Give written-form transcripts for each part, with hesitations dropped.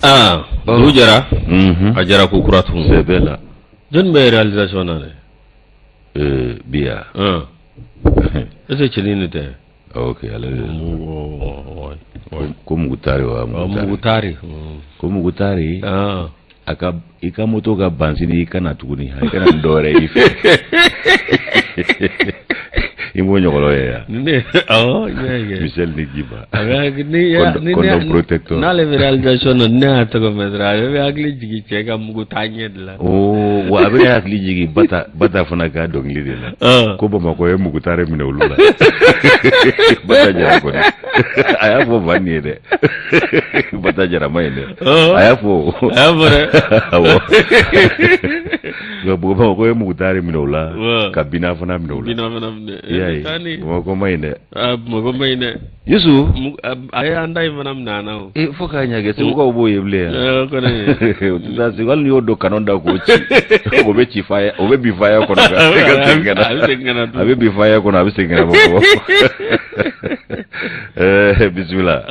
Aa dugu jɛra, unhun, a jɛra ko kura tun. Sɛbɛ la. Jɔnni bɛ réalisation na dɛ? Bi yan. Est ce que cɛnin nin tɛ? Ok, ale de. Ko Mugutari wa? Mugutari. Ko Mugutari. A ka i ka moto ka ban sini i ka na tuguni i kana ni dɔwɛrɛ y'i fɛ i m'o ɲɔgɔlɔ ye yan ne awɔ n y'a ye Michel ni Jiba ni condom protecteur n'ale bɛ réalisation na ne y'a tɔgɔ mɛn dɔrɔn a bɛ hakili jigin cɛ ka mugu taa ɲɛ de la oo wa a bɛ hakili jigin Bata Bata fana ka dɔnkili de la ko Bamakɔ ye mugutari minɛ olu la Bata Jara kɔni a y'a fɔ fa nin ye dɛ Bata Jara ma ye dɛ a y'a fɔ a y'a fɔ dɛ awɔ nka Bamakɔ ye mugutari minɛ o la ka bina fana minɛ o la bina fana minɛ i y'a ye Bamakɔ ma ɲi dɛ Bamakɔ ma ɲi dɛ Yusu a ye an ta in fana minɛ an na o e fo k'a ɲɛ kɛ segukaw b'o ye bilen yan o tɛ taa segu hali n'i y'o don kanon da k'o ci o bɛ ci fa o bɛ bin faya kɔnɔ ka segin ka na a bɛ bin faya kɔnɔ a bɛ segin ka na Bamakɔ bisimila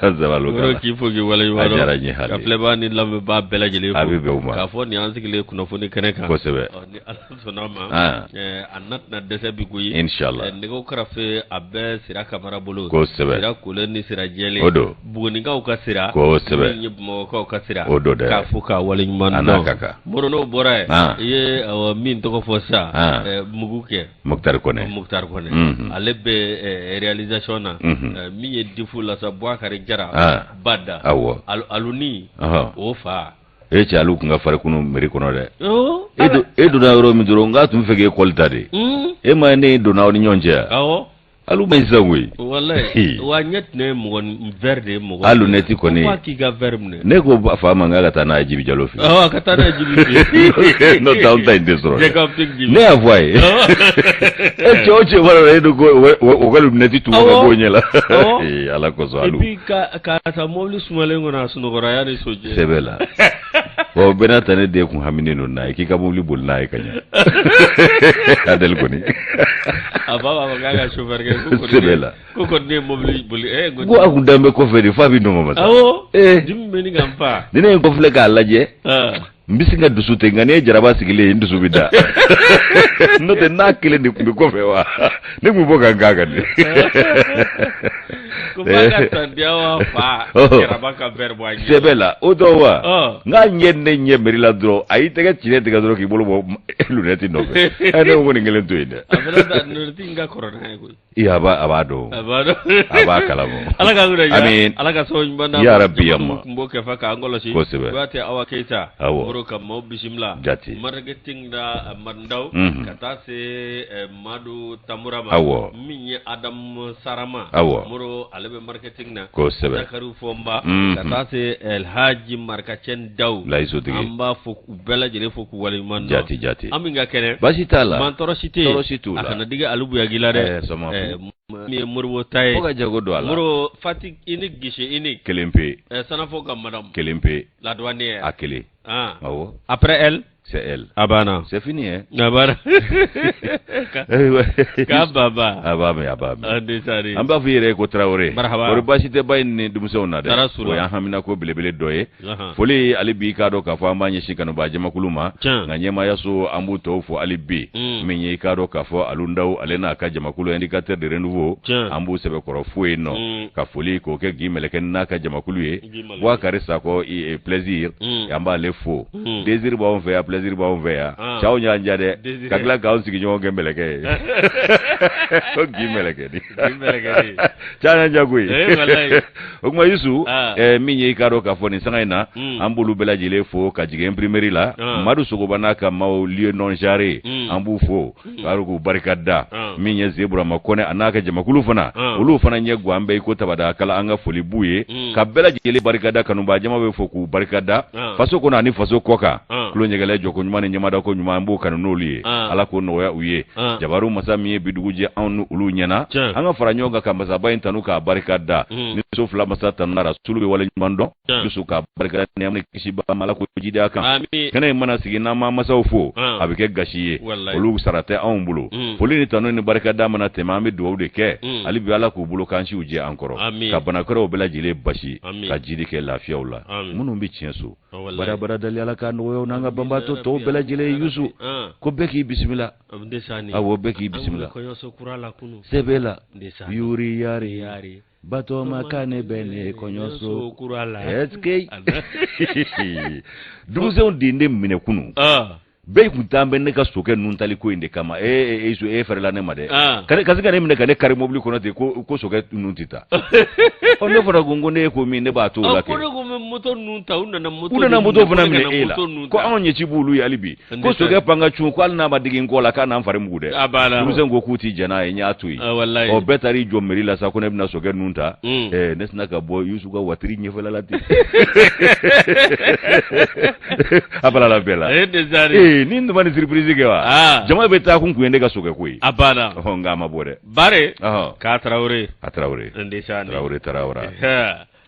Zabalo kala k'i fo k'i waleɲuman a diyara n ye hali ka filɛbaa ni lamɛnbaa bɛɛ lajɛlen fo a bɛ bɛn o ma k'a fɔ nin y'an sigilen kunnafoni kɛnɛ kan kosɛbɛ ni Ala sɔnna a ma a na tɛna dɛsɛ bi koyi inshallah nɛgɛw karafe a bɛ Sira Kamara bolo kosɛbɛ Sira kolen ni Sira jɛlen o don Bugunikaw ka sira kosɛbɛ min ye Bamakɔkaw ka sira o don dɛ k'a fo k'a waleɲuman dɔn a n'a ka kan Moro n'o bɔra yen i ye min tɔgɔ fɔ sisan mugu kɛ Mukutari Kɔnɛ Mukutari Kɔnɛ ale bɛ réalisation na min ye difu la sa Buwakari Jara Bada awɔ Aluni o fa e cɛ alu tun ka farin kunun mairie kɔnɔ dɛ e donna yɔrɔ min dɔrɔn n k'a tun fɛ k'e kɔli ta de e ma ne donna aw ni ɲɔgɔn cɛ yan awɔ alu ma sisan koyi walayi wa ɲɛ tun ye mɔgɔ verre de ye mɔgɔ hali lunette kɔni ko k'i ka verre minɛ ne ko fa ma k'a ka taa n'a ye Jibi Jalo fɛ awɔ ka taa n'a ye Jibi fɛ n'o tɛ anw ta in tɛ sɔrɔ ne y'a fɔ a ye e cɛ o cɛ mana e ko o ka lunette tugu ka bɔ o ɲɛ la ala kosɔn alu et puis ka ta mobili sumalen kɔnɔ a sunɔgɔra yanni so cɛ sɛbɛ la bon bɛɛ n'a ta ne den kun haminen don n'a ye k'i ka mobili boli n'a ye ka ɲɛ Adɛli kɔni a ba b'a fɔ k'a ka chauffeur kɛ ko sɛbɛ la ko kɔni ne ye mobili boli eh ko a kun dan bɛ kɔfɛ de f'a bɛ nɔgɔ ma sa awɔ eh dimi bɛ nin ka n fa ni ne ye n kɔfilɛ k'a lajɛ n bɛ sin ka dusu ten nka n'i ye jaraba sigilen ye n dusu bɛ da n'o tɛ n'a kelen de tun bɛ kɔfɛ wa ne tun bɛ bɔ ka n k'a kan de. ko f'a ka tantiya wa fa jaraba ka verre bɔ a ɲɛ. sɛbɛ la o tɔ wa n k'a ɲɛ ne ɲɛ mairie la dɔrɔn a y'i tɛgɛ ci ne tigɛ dɔrɔn k'i bolo bɔ lunɛti nɔfɛ ɛ ne ko ko nin kelen to yen dɛ. A fana ta lunɛti in ka kɔrɔ n'a ye koyi. Ee a b'a a b'a dɔn. A b'a dɔn. A b'a kalama. Ala k'an kunna diya. Amin. Ala ka sababu ɲuman d'an ma. Ya Rabbi ya ma. Kun b'o kɛ fa k'an kɔlɔsi. Kosɛbɛ. Kuyate Awa Keyita. Awɔ. Moro ka maaw bisimila. Jate. Marketing na Mandaw. Unhun. Ka taa se eh, Madu Tamura ma. Awɔ. Min ye Adamu Sarama. Awɔ. Moro ale bɛ marketing na. Kosɛbɛ. Zakari Fɔnba. Unhun. Ka taa se Elhaji Marikacɛn Daw. Layisotigi. An b'a fo k'u bɛɛ lajɛlen fo k'u waleɲuman dɔn. Jate jate. An min ka kɛnɛ. Baasi t'a la. Man tɔɔrɔ si tɛ yen. Tɔɔrɔ si t'u la. A kana digi Alu Buyagi la dɛ. Ɛɛ sɔmɔ. Ɛɛ min ye Moribo ta ye. Fo ka jago don a la. Moro Fatick unique guichet unique. Kelen pe. Ɛɛ Sanafo ka madame. Kelen pe. La douanière. A kelen. Ah. Awɔ. Après elle. C'est elle. A banna. C'est fini hein. A banna. K'a baba. A b'a mɛn a b'a mɛn. An desari. An b'a fɔ i yɛrɛ ye ko Tarawele. Marhaba. Kɔri baasi tɛ ba in ni denmisɛnw na dɛ. Tara su la. O y'an haminako belebele dɔ ye. Ahan. Foli hali bi i k'a dɔn k'a fɔ an b'a ɲɛsin kanubaa jamakulu ma. Tiɲɛ. Nka ɲɛmaayaso an b'u tɔw fo hali bi. Min ye i k'a dɔn k'a fɔ Alu Ndaw ale n'a ka jamakulu indicateur de renouveau. Tiɲɛ. An b'u sɛbɛkɔrɔ fo yen nɔ. Ka foli k'o kɛ Gi Mɛlɛkɛ n'a ka jamakulu ye. Bubakari Sakɔ plaisir an b'ale fo désir b'anw fɛ yan plaisir b'anw fɛ yan cɛw y'an diya dɛ ka tila k'anw sigiɲɔgɔn kɛ mɛlɛkɛ ye ko Gi mɛlɛkɛ cɛ y'an diya koyi o tuma Yusu min ye i k'a dɔn k'a fɔ nin sanga in na an b'olu bɛɛ lajɛlen fo ka jigin imprimerie la Madu Sogoba n'a ka maaw lieu non genré an b'u fo k'u k'u barika da min ye Ze Burama Kɔnɛ a n'a ka jamakulu fana olu fana ɲɛ gan bɛ i ko tabada kala an ka foli b'u ye ka bɛɛ lajɛlen barika da kanubaa jama bɛ fo k'u barika da faso kɔnɔ ani faso kɔ kan Tulo ɲɛgɛlɛ jɔko ɲuman ni ɲɛmadako ɲuman, an b'o kanu n'olu ye. Ala k'o nɔgɔya u ye. Jabaru masa min ye bi dugu jɛ anw ni olu ɲɛna, an ka fara ɲɔgɔn kan ka masaba in tanu k'a barika da. Ni so fila masa tanu rasulu bɛ wale ɲuman dɔn. Yusu k'a barika da, nɛɛma ni kisi ba ma, Ala k'o jidi a kan. Kɛnɛ in mana sigi n'an ma masaw fo, a bɛ kɛ gasi ye, olu sara tɛ anw bolo. Foli ni tanu ni barika da mana tɛmɛ, an bɛ dugawu de kɛ hali bi, Ala k'u bolo kansiw jɛ an kɔrɔ, ka banakɛrɛw bɛɛ lajɛlen basi, ka jidi kɛ lafiyaw la. Minnu bɛ tiɲɛ so barabara dali, Ala k'a nɔgɔya n'an ka banbaatɔ tɔw bɛɛ lajɛlen ye. Yusu ko bɛɛ k'i bisimila, awɔ, bɛɛ k'i bisimila sɛbɛ la yuri yari Batɔma ka ne bɛ ne kɔɲɔso kura la. Est-ce que denmisɛnw de ye ne minɛ kunun? Bɛɛ kun taa bɛ ne ka sokɛ nun tali ko in de kama. E e e fɛrɛla ne ma dɛ, ka se ka ne minɛ ka ne kari mobili kɔnɔ ten ko sokɛ nun tɛ taa. Ɔ, ne fana ko ne ko min, ne b'a to o la kɛ. Ko ne ko n bɛ moto nun ta, u nana moto u nana moto fana minɛ e la, ko anw ɲɛci b'olu ye hali bi, ko sokɛ pan ka cun, ko hali n'a ma digi n kɔ la, k'a n'an fari mugu dɛ. Denmisɛn ko k'u ti jɛn n'a ye, n y'a to yen. Ɔ, bɛɛ taar'i jɔ mairie la sa, ko ne bɛna sokɛ nun ta. Ne sina ka bɔ Yusu ka watiri ɲɛfɛla la ten, a balala bɛɛ la. Ee, ni tun ma nin surprise kɛ wa, jama bɛ taa kun ye ne ka sokɛ ko ye. A banna. Nka a ma bɔ dɛ. Bare k'a Tarawele. A Tarawele. Tarawele Tarawele.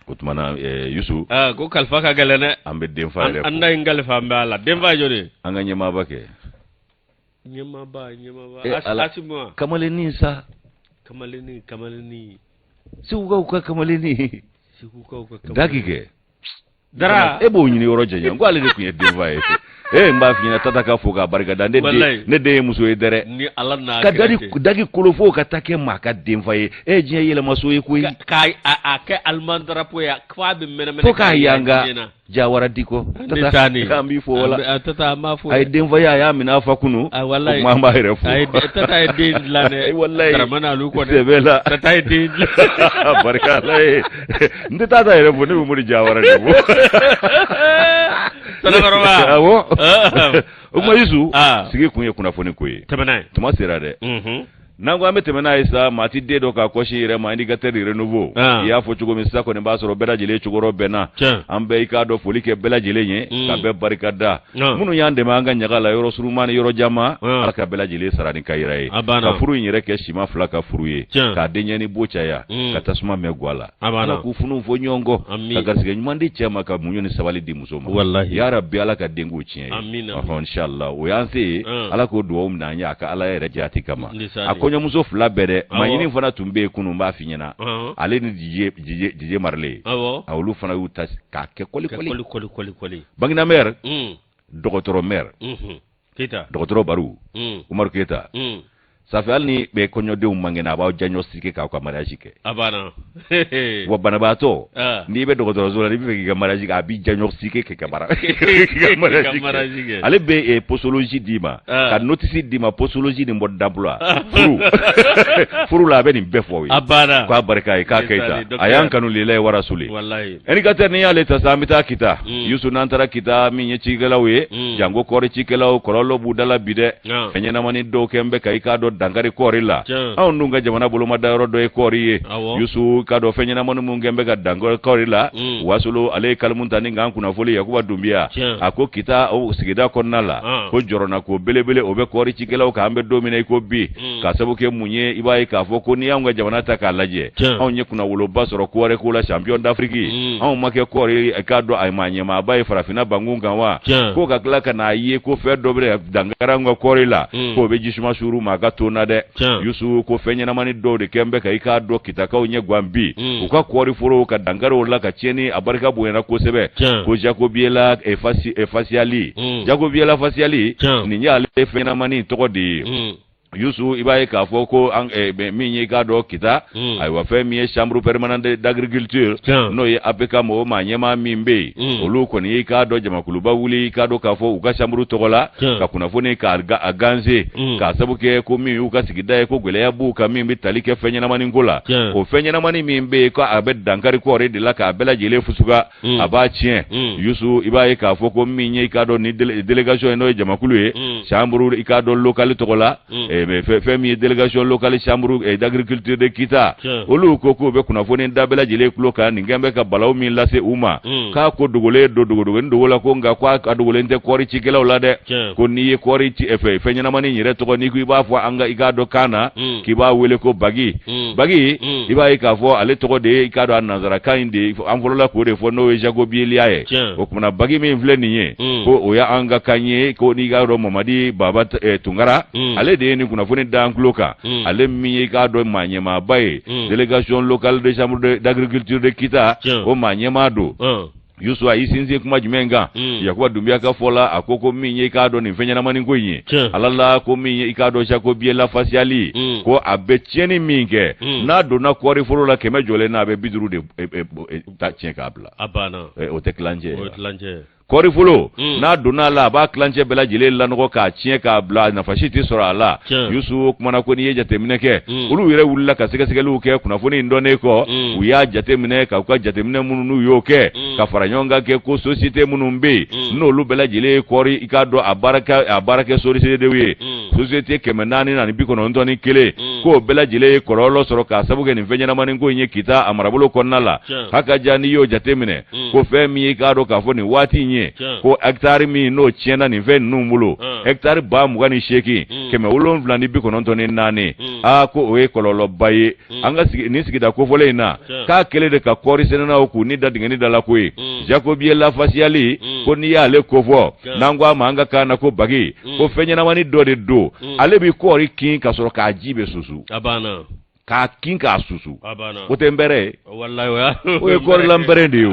O tuma na, Yusu. Ko kalifa ka gɛlɛn dɛ. An bɛ denfa yɛrɛ. An da in kalifa an bɛ a la. Denfa ye jɔni ye? An ka ɲɛmaaba kɛ. Ɲɛmaaba, ɲɛmaaba. Asimu. Kamalennin sa. Kamalennin, kamalennin. Segukaw ka kamalennin. Segukaw ka kamalennin. Daki kɛ. Dara. E b'o ɲini yɔrɔ janya, ko ale de tun ye denfa ye. Ee, n b'a f'i ɲɛna, Tata ka fo k'a barika da. Ne den, ne den ye muso ye dɛrɛ. Ni Ala n'a ka daki kolo fo ka taa kɛ maa ka denfa ye. E, diɲɛ yɛlɛmaso ye koyi. K'a a kɛ allemand drapeau ye f'a bɛ mɛnɛ mɛnɛ. Fo k'a yanga Jawara Diko. Tata, an b'i fo wala. Tata, an b'a fo. A ye denfaya, a y'a minɛ a fa kunu. Walayi. O tuma an b'a yɛrɛ fo. A ye Tata ye den dilan dɛ. Walayi. Dramane Alu kɔni. Sɛbɛ la. Tata ye den dilan. Barika Ala ye. N tɛ Tata yɛrɛ fo, ne bɛ Mori Jawara de fo. Sɛbɛkɔrɔba. Awɔ. O tuma Yusu, sigi kun ye kunnafoni ko ye. Tɛmɛ n'a ye. Tuma sera dɛ. N'an ko an bɛ tɛmɛ n'a ye sa, maa ti den dɔ k'a kɔsi yɛrɛ ma. Indicateur de renouveau. I y'a fɔ cogo min sisan kɔni, b'a sɔrɔ bɛɛ lajɛlen cokɔrɔ bɛnna. An bɛɛ, i k'a dɔn, foli kɛ bɛɛ lajɛlen ye, ka bɛɛ barika da. Minnu y'an dɛmɛ an ka ɲaga la, yɔrɔ surunman ni yɔrɔ janman, Ala ka bɛɛ lajɛlen sara ni ka yɛrɛ ye, ka furu in yɛrɛ kɛ sima fila ka furu ye, k'a denyɛni bo caya, ka tasuma mɛn gwa la. Ala k'u funu fɔ ɲɔgɔn kɔ, ka garisɛgɛ ɲuman di cɛ ma, ka muɲu ni sabali di muso ma. Ya Rabbi, Ala ka denko tiɲɛ ye. Ɔhɔn, inshallah, o y'an se ye. Ala k'o dugawu minɛ an ye a ka Ala yɛrɛ jati kama. A kɔɲɔmuso fila bɛɛ dɛ, Maɲini fana tun bɛ yen kunun, n b'a f'i ɲɛna, ale ni Dije Marile, a olu fana y'u ta k'a kɛ kɔli kɔli kɔli. Baginda maire, dɔgɔtɔrɔ maire. Keyita. Dɔgɔtɔrɔ Baru Umaru Keyita. Safi, hali ni bɛ kɔɲɔdenw man kɛnɛ, a b'aw jaɲɔ sigi k'aw ka mariage kɛ. A banna. Wa banabaatɔ, n'i bɛ dɔgɔtɔrɔso la, n'i bɛ fɛ k'i ka mariage kɛ, a b'i jaɲɔ sigi k'i ka baara, k'i ka mariage kɛ. Ale bɛ posologie d'i ma, ka notice d'i ma, posologie ni mode d'emploi. Furu la, a bɛ nin bɛɛ fɔ aw ye. A banna. K'a barika ye, k'a Keyita. A y'an kanu lilayi warasuli. Walayi. Indicateur, n'i y'ale ta sa, an bɛ taa Kita. Yusu, n'an taara Kita, min ye cikɛlaw ye, janko kɔɔri cikɛlaw, kɔlɔlɔ b'u da la bi dɛ. Fɛn ɲɛnamani dɔw kɛ bɛ ka, i k'a dɔn, dankari kɔɔri la. Anw dun ka jamana bolomada yɔrɔ dɔ ye kɔɔri ye. Yusu, k'a dɔn, fɛn ɲɛnamani mun kɛ bɛ ka dankari kɔɔri la, Wasolo ale ye kalimu ta ni k'an kunnafoni. Yakuba Dunbiya a ko Kita o sigida kɔnɔna la, ko jɔrɔnako belebele o bɛ kɔɔri cikɛlaw kan an bɛ don min na i ko bi. Ka sabu kɛ mun ye? I b'a ye k'a fɔ ko n'i y'anw ka jamana ta k'a lajɛ, anw ye kunnawoloba sɔrɔ kɔɔri ko la, champion d'Afrique. Anw ma kɛ kɔɔri, k'a dɔn, a maa ɲɛmaaba ye farafinna bankun kan wa? Ko ka tila ka n'a ye ko fɛn dɔ bɛ dankari anw ka kɔɔri la, k'o bɛ jisuma suuru maa ka ton na dɛ. Yusu, ko fɛn ɲɛnamani dɔw de kɛn bɛ ka, i k'a dɔn, Kitakaw ɲɛ gan bi u ka kɔɔri forow ka dankari o la, ka tiɲɛni a barika bonyana kosɛbɛ. Ko Jacobiella fasciali, Jacobiella fasciali, nin y'ale fɛn ɲɛnamani tɔgɔ de ye. Yusu, i b'a ye k'a fɔ ko min ye, i k'a dɔn, Kita, ayiwa, fɛn min ye chambre permanente d'agriculture, n'o ye APK mɔgɔ maa ɲɛmaa min bɛ yen, olu kɔni ye, i k'a dɔn, jamakuluba wuli, i k'a dɔn k'a fɔ u ka chambre tɔgɔ la, ka kunnafoni k'a ganse, k'a sabu kɛ ko min y'u ka sigida ye, ko gɛlɛya b'u kan min bɛ tali kɛ fɛn ɲɛnamani ko la. O fɛn ɲɛnamani min bɛ yen, ko a bɛ dankari kɔɔri de la k'a bɛɛ lajɛlen fusuka, a b'a tiɲɛ. Yusu, i b'a ye k'a fɔ ko min ye, i k'a dɔn, ni délégation ye, n'o ye jamakulu ye, chambre, i k'a dɔn, locale tɔgɔ la. Fɛn min ye délégation locale chambre d'agriculture de Kita, olu ko k'u bɛ kunnafoni da bɛɛ lajɛlen tulo kan nin kɛn bɛ ka balawu min lase u ma, k'a ko dogolen don dogodogonin dogo la, ko nka ko a dogolen tɛ kɔɔri cikɛlaw la dɛ. Ko n'i ye kɔɔri ci fɛn ɲɛnamanin yɛrɛ tɔgɔ, n'i ko i b'a fɔ an ka i k'a dɔn kan na, k'i b'a wele ko bagi. Bagi, i b'a ye k'a fɔ ale tɔgɔ de ye, i k'a dɔn a nansarakan in de ye, an fɔlɔla k'o de fɔ, n'o ye jacobiella ye. O kumana bagi min filɛ nin ye, ko o y'an ka kan ye, ko n'i k'a dɔn Mamadi Baba Tunkara, ale de ye nin kunnafoni da an tulo kan, ale min ye i k'a dɔn maa ɲɛmaaba ye délégation locale de chambre d'agriculture de Kita, o maa ɲɛmaa don. Yusu, a y'i sinsin kuma jumɛn kan? Yakuba Dunbiya ka fɔ la, a ko ko min ye i k'a dɔn nin fɛn ɲɛnamanin ko in ye, ala la ko min ye i k'a dɔn jacobiella fasciata, ko a bɛ tiɲɛni min kɛ, n'a donna kɔɔri foro la 100 jɔlen na, a bɛ 50 de ta tiɲɛ k'a bila. O tɛ tilancɛ ye. Kɔɔriforo, n'a donna a la, a b'a tilancɛ bɛɛ lajɛlen lanɔgɔ k'a tiɲɛ k'a bila, nafa si tɛ sɔrɔ a la. Yusu, o kumana ko n'i ye jateminɛ kɛ, olu yɛrɛ wulila ka sɛgɛsɛgɛliw kɛ kunnafoni in dɔnnen kɔ. U y'a jateminɛ ka u ka jateminɛ minnu n'u y'o kɛ ka fara ɲɔgɔn kan kɛ, ko société minnu bɛ yen, n'olu bɛɛ lajɛlen ye kɔɔri i k'a dɔn a baarakɛ sociétéw ye, société 491, k'o bɛɛ lajɛlen ye kɔlɔlɔ sɔrɔ k'a sabu kɛ nin fɛn ɲɛnamanin ko in ye Kita a marabolo kɔnɔna la. Haka ja, n'i y'o jateminɛ, ko fɛn min ye k'a dɔn k'a fɔ nin waati in ye, ko hɛkitari min n'o tiɲɛna nin fɛn ninnu bolo, hɛkitari 28,794, aa, ko o ye kɔlɔlɔba ye an ka nin sigida kofɔlen in na, k'a kɛlen de ka kɔɔri sɛnɛnaw k'u ni da dingɛni da la ko ye jacobiella fasciata. Ko n'i y'ale kofɔ, n'an ko a ma an ka kan na ko bagi, ko fɛn ɲɛnamani dɔ de don, ale bɛ kɔɔri kin ka sɔrɔ k'a ji bɛ susu, k'a kin k'a susu. O tɛ npɛrɛ ye, o ye kɔɔrila npɛrɛn de ye. O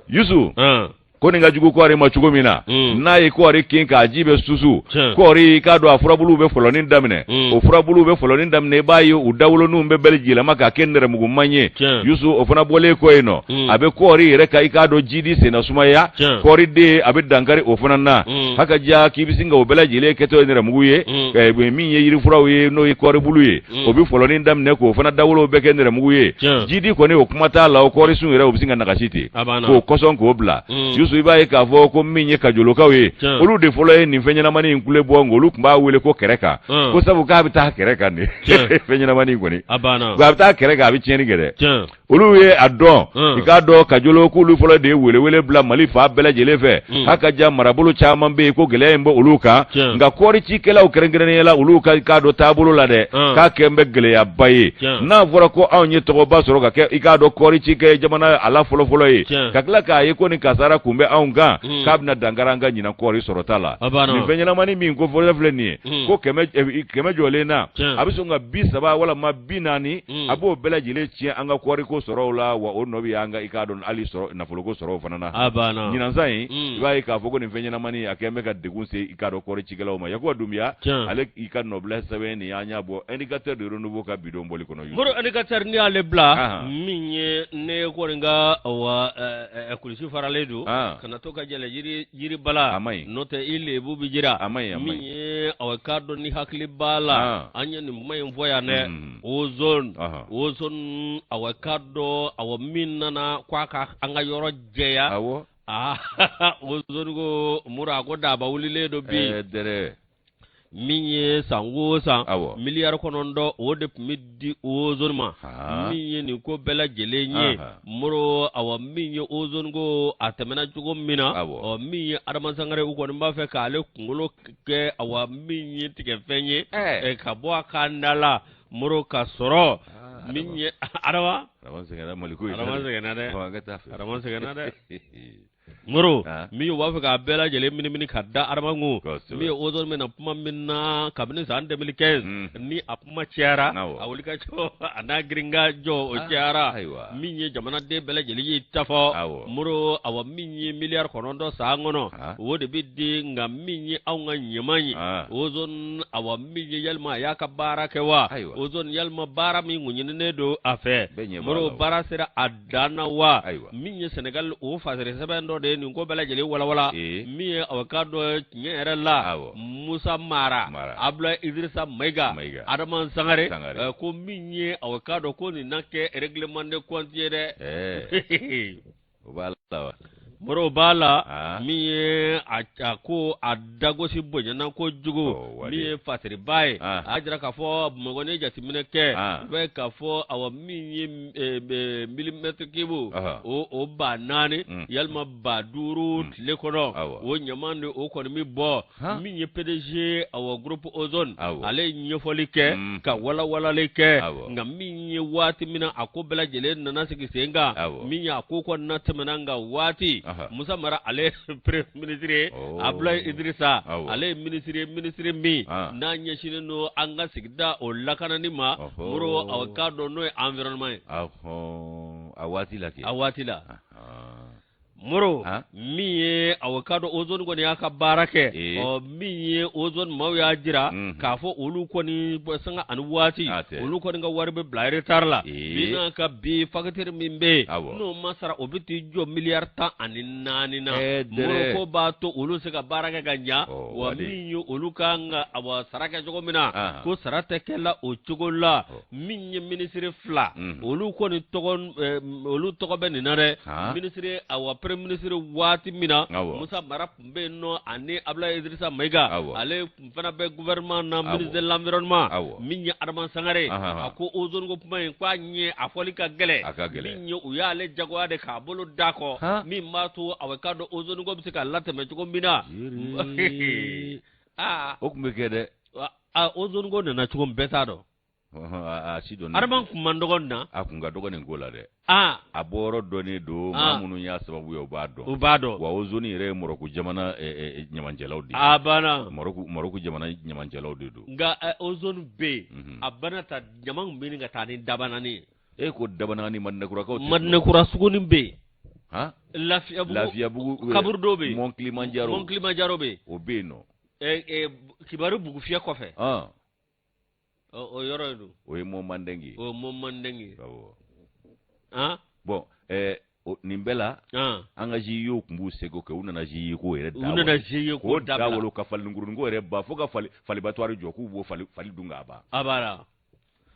Yusu, ko nin ka jugu kɔɔri ma cogo min na, n'a ye kɔɔri kin k'a ji bɛ susu, kɔɔri i k'a dɔn a furabuluw bɛ fɔlɔni daminɛ, o furabuluw bɛ fɔlɔni daminɛ, i b'a ye u dawoloninw bɛ bɛɛ yɛlɛma k'a kɛ nɛrɛmuguman ye. Yusu, o fana bɔlen kɔ yen nɔ, a bɛ kɔɔri yɛrɛ ka i k'a dɔn jidi senna sumaya, kɔɔri den a bɛ dankari o fana na. Haka ja, k'i bɛ sin ka o bɛɛ lajɛlen kɛtɔ ye nɛrɛmugu ye, min ye yirifuraw ye, n'o ye kɔɔribulu ye, o bɛ fɔlɔni daminɛ k'o fana dawolow bɛɛ kɛ nɛrɛmugu ye. Jidi kɔni, o kuma t'a la, o kɔɔrisun yɛrɛ o bɛ sin ka nagasi ten k'o kɔsɔn k'o bila. Yusu, i b'a ye k'a fɔ ko min ye kajolokaw ye, olu de fɔlɔ ye nin fɛn ɲɛnamani in kule bɔ, nka olu tun b'a wele ko kɛrɛ kan, ko sabu k'a bɛ taa kɛrɛ kan de. Fɛn ɲɛnamani in kɔni, a bɛ taa kɛrɛ kan, a bɛ tiɲɛni kɛ dɛ. Olu ye a dɔn, i k'a dɔn kajolo k'olu fɔlɔ de ye welewele bila Mali fan bɛɛ lajɛlen fɛ. Haka ja, marabolo caman bɛ yen ko gɛlɛya in bɛ olu kan, nka kɔɔri cikɛlaw kɛrɛnkɛrɛnnenya la, olu ka i k'a dɔn taabolo la dɛ, k'a kɛn bɛ gɛlɛyaba ye. N'a fɔra ko anw ye tɔgɔba sɔrɔ ka kɛ i k'a dɔn kɔɔri cikɛ jamana a la fɔlɔfɔlɔ ye, ka tila k'a ye ko nin kasara kun bɛ anw kan, k'a bɛna dankari an ka ɲinan kɔɔri sɔrɔta la. Nin fɛn ɲɛnamani min ko fɔlɔ filɛ nin ye, ko 100 jɔlen na, a bɛ sɔn ka 30 walima 40, a b'o bɛɛ lajɛlen tiɲɛ an ka kɔɔriko sɔrɔw la, wa o nɔ bɛ an ka i k'a dɔn hali sɔrɔ nafoloko sɔrɔw fana na. A banna. Ɲinan san in, i b'a ye k'a fɔ ko nin fɛn ɲɛnamani a kɛn bɛ ka degun se i k'a dɔn kɔɔri cikɛlaw ma. Yakuba Dunbiya, ale i ka nɔbila sɛbɛn nin, an y'a bɔ Indicateur de renouveau ka bidon bɔli kɔnɔ. Moro, Indicateur n'i y'ale bila, min ye ne kɔni ka wa kulusi faralen don, kana to ka jɛlɛ jiri jiribala, a man ɲi, n'o tɛ i lebu bɛ jira. A man ɲi, a man ɲi. Min ye aw k'a dɔn ni hakili b'a la, an ye nin kuma in fɔ yan dɛ, ozone, ozone, aw k'a dɔn aw min nana ko a ka an ka yɔrɔ jɛya. Awɔ. Aa, ozone ko Moro, a ko daba wulilen don bi. Dɛrɛ. Min ye san o san miliyari 9, o de tun bɛ di ozone ma. Min ye nin ko bɛɛ lajɛlen ye, Moro, awa min ye ozone ko a tɛmɛna cogo min na, ɔ min ye Adama Sangare, u kɔni b'a fɛ k'ale kunkolo kɛ awa min ye tigɛfɛn ye ka bɔ a kan da la, Moro, ka sɔrɔ min ye Adama sɛgɛnna Maliko Adama sɛgɛnna dɛ, Adama sɛgɛnna dɛ. Moro, min u b'a fɛ k'a bɛɛ lajɛlen minimini ka da Adama kun. Min ye ozone bɛ na kuma min na kabini san 2015, ni a kuma cayara, a wuli ka jɔ a n'a girinka jɔ o cayara. Min ye jamanaden bɛɛ lajɛlen y'i ta fɔ, Moro, awa min ye miliyari 9 san kɔnɔ, o de bɛ di, nka min ye anw ka ɲaman ye ozone, awa min ye yalima a y'a ka baara kɛ wa? Ozone yalima baara min kun ɲininen don a fɛ, Moro, baara sera a dan na wa? Min ye Senegal, o fasiri sɛbɛn dɔ de ye nin ko bɛɛ lajɛlen walawala. Min ye aw k'a dɔn tiɲɛ yɛrɛ la, Musa Mara, Abdoulaye Idrissa Mayiga, Adama Sangare, ko min ye aw k'a dɔn ko nin na kɛ règlement de compte ye dɛ. O b'a la wa? Moro b'a la min ye a ko a dagosi bonyana kojugu min ye fasiriba ye a y'a jira k'a fɔ Bamakɔ ni jateminɛ kɛ i b'a ye k'a fɔ awa min ye milimɛtiri kibu o 4000 yalima 5000 tile kɔnɔ o ɲaman de o kɔni bɛ bɔ min ye PDG awa groupe Ozone ale ye ɲɛfɔli kɛ mm. ka walawalali kɛ nka min ye waati min na a ko bɛɛ lajɛlen nana sigi sen kan min ye a ko kɔnɔna tɛmɛna nka waati Musa Mara ale premier ministre ye oh. Abulayi Idirisa ale ye ministre ye ministre min ah. n'a ɲɛsinnen don an ka sigida o lakanani ma Moro aw k'a dɔn n'o ye environnement ye a waati la a waati la Moro min ye aw k'a dɔn ozone kɔni y'a ka baara kɛ ɔ min ye ozone maaw y'a jira k'a fɔ olu kɔni sanga ani waati olu kɔni ka wari bɛ bila retard la bi n'a ka bi facture min bɛ yen n'o ma sara o bɛ t'i jɔ miliyari 14 na Moro k'o b'a to olu se ka baara kɛ ka ɲa wa min ye olu ka kan ka awa sara kɛ cogo min na ko sara tɛ kɛ la o cogo la min ye minisiri fila mm. olu kɔni tɔgɔ eh, olu tɔgɔ bɛ nin na dɛ minisiri awa premier ministre waati min na Musa Mara tun bɛ yen nɔ ani Abulayi Idirisa Mayiga ale tun fana bɛ gouvernement na ministre de l'environnement min ye Adama Sangare a ko ozone ko kuma in k'a ɲɛ a fɔli ka gɛlɛn min ye u y'ale jagoya de k'a bolo d'a kɔ min b'a to awa k'a dɔn ozone ko bɛ se ka latɛmɛ cogo min na aa o tun bɛ kɛ dɛ ozone ko nana cogo min bɛɛ t'a dɔn a si dɔn Adama kun man dɔgɔ na a kun ka dɔgɔ nin ko la dɛ a bɔyɔrɔ dɔnnen don maa minnu y'a sababu ye u b'a dɔn u b'a dɔn wa ozone yɛrɛ ye Marɔku jamana ɲamancɛlaw de ye a banna Marɔku jamana ɲamancɛlaw de don nka ozone bɛ yen a bana ta ɲama tun bɛ ɲini ka taa ni dabanaani ye e ko dabanaani Madinɛkurakaw Madinɛkura sugunin bɛ yen Lafiyabugu Lafiyabugu kaburudo bɛ yen Mont Kilimanjaro Mont Kilimanjaro bɛ yen o bɛ yen nɔ Kibaru Bugufiyɛ kɔfɛ o yɔrɔ in don o ye Mont Mandeng ye o ye Mont Mandeng ye awɔ bon nin bɛɛ la an ka GIE tun b'u seko kɛ u nana GIE ko yɛrɛ u nana GIE ko da wolo ka falenkurunin ko yɛrɛ ban fo ka falibattoir jɔ k'u b'o fali dun k'a ban a banna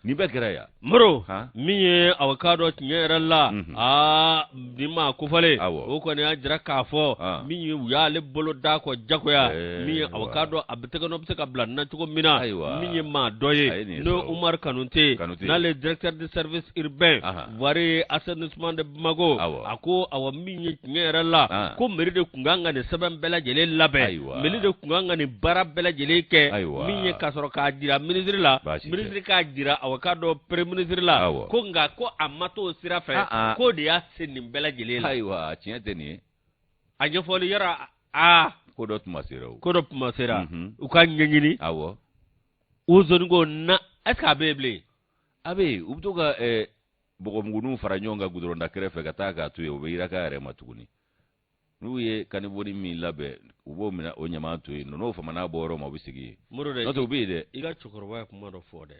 nin bɛɛ kɛra yan Moro min ye aw k'a dɔn tiɲɛ yɛrɛ la mhm. aa nin maa kofɔlen o kɔni y'a jira k'a fɔ min ye u y'ale bolo d'a kɔ jagoya min ye aw k'a dɔn a bɛ tɛgɛ nɔ bɛ se ka bila na cogo min na min ye maa dɔ ye n'o ye Umaru Kanute n'ale ye directeur de service urbain voirie assainissement de Bamako a ko awa min ye tiɲɛ yɛrɛ la ko mairie de tun kan ka nin sɛbɛn bɛɛ lajɛlen labɛn mairie de tun kan ka nin baara bɛɛ lajɛlen kɛ min ye ka sɔrɔ k'a jira minisiri la minisiri k'a jira aw k'a dɔn premier ministre la ko nka ko a ma t'o sira fɛ k'o de y'a se nin bɛɛ lajɛlen la ayiwa tiɲɛ tɛ nin ye a ɲɛfɔli yɔrɔ aa ko dɔ tuma sera o ko dɔ tuma sera u ka ɲɛɲini awɔ ozone ko na est ce que a bɛ yen bilen a bɛ yen u bɛ to ka bɔgɔmuguninw fara ɲɔgɔn kan gudɔrɔnda kɛrɛfɛ ka taa k'a to yen o bɛ yiraka yɛrɛ ma tuguni n'u ye caniveau min labɛn u b'o minɛ o ɲama to yen n'o famana bɔ yɔrɔ ma u bɛ segin yen Moro dɛ n'o tɛ u bɛ yen dɛ i ka cɛkɔrɔba ye kuma dɔ fɔ dɛ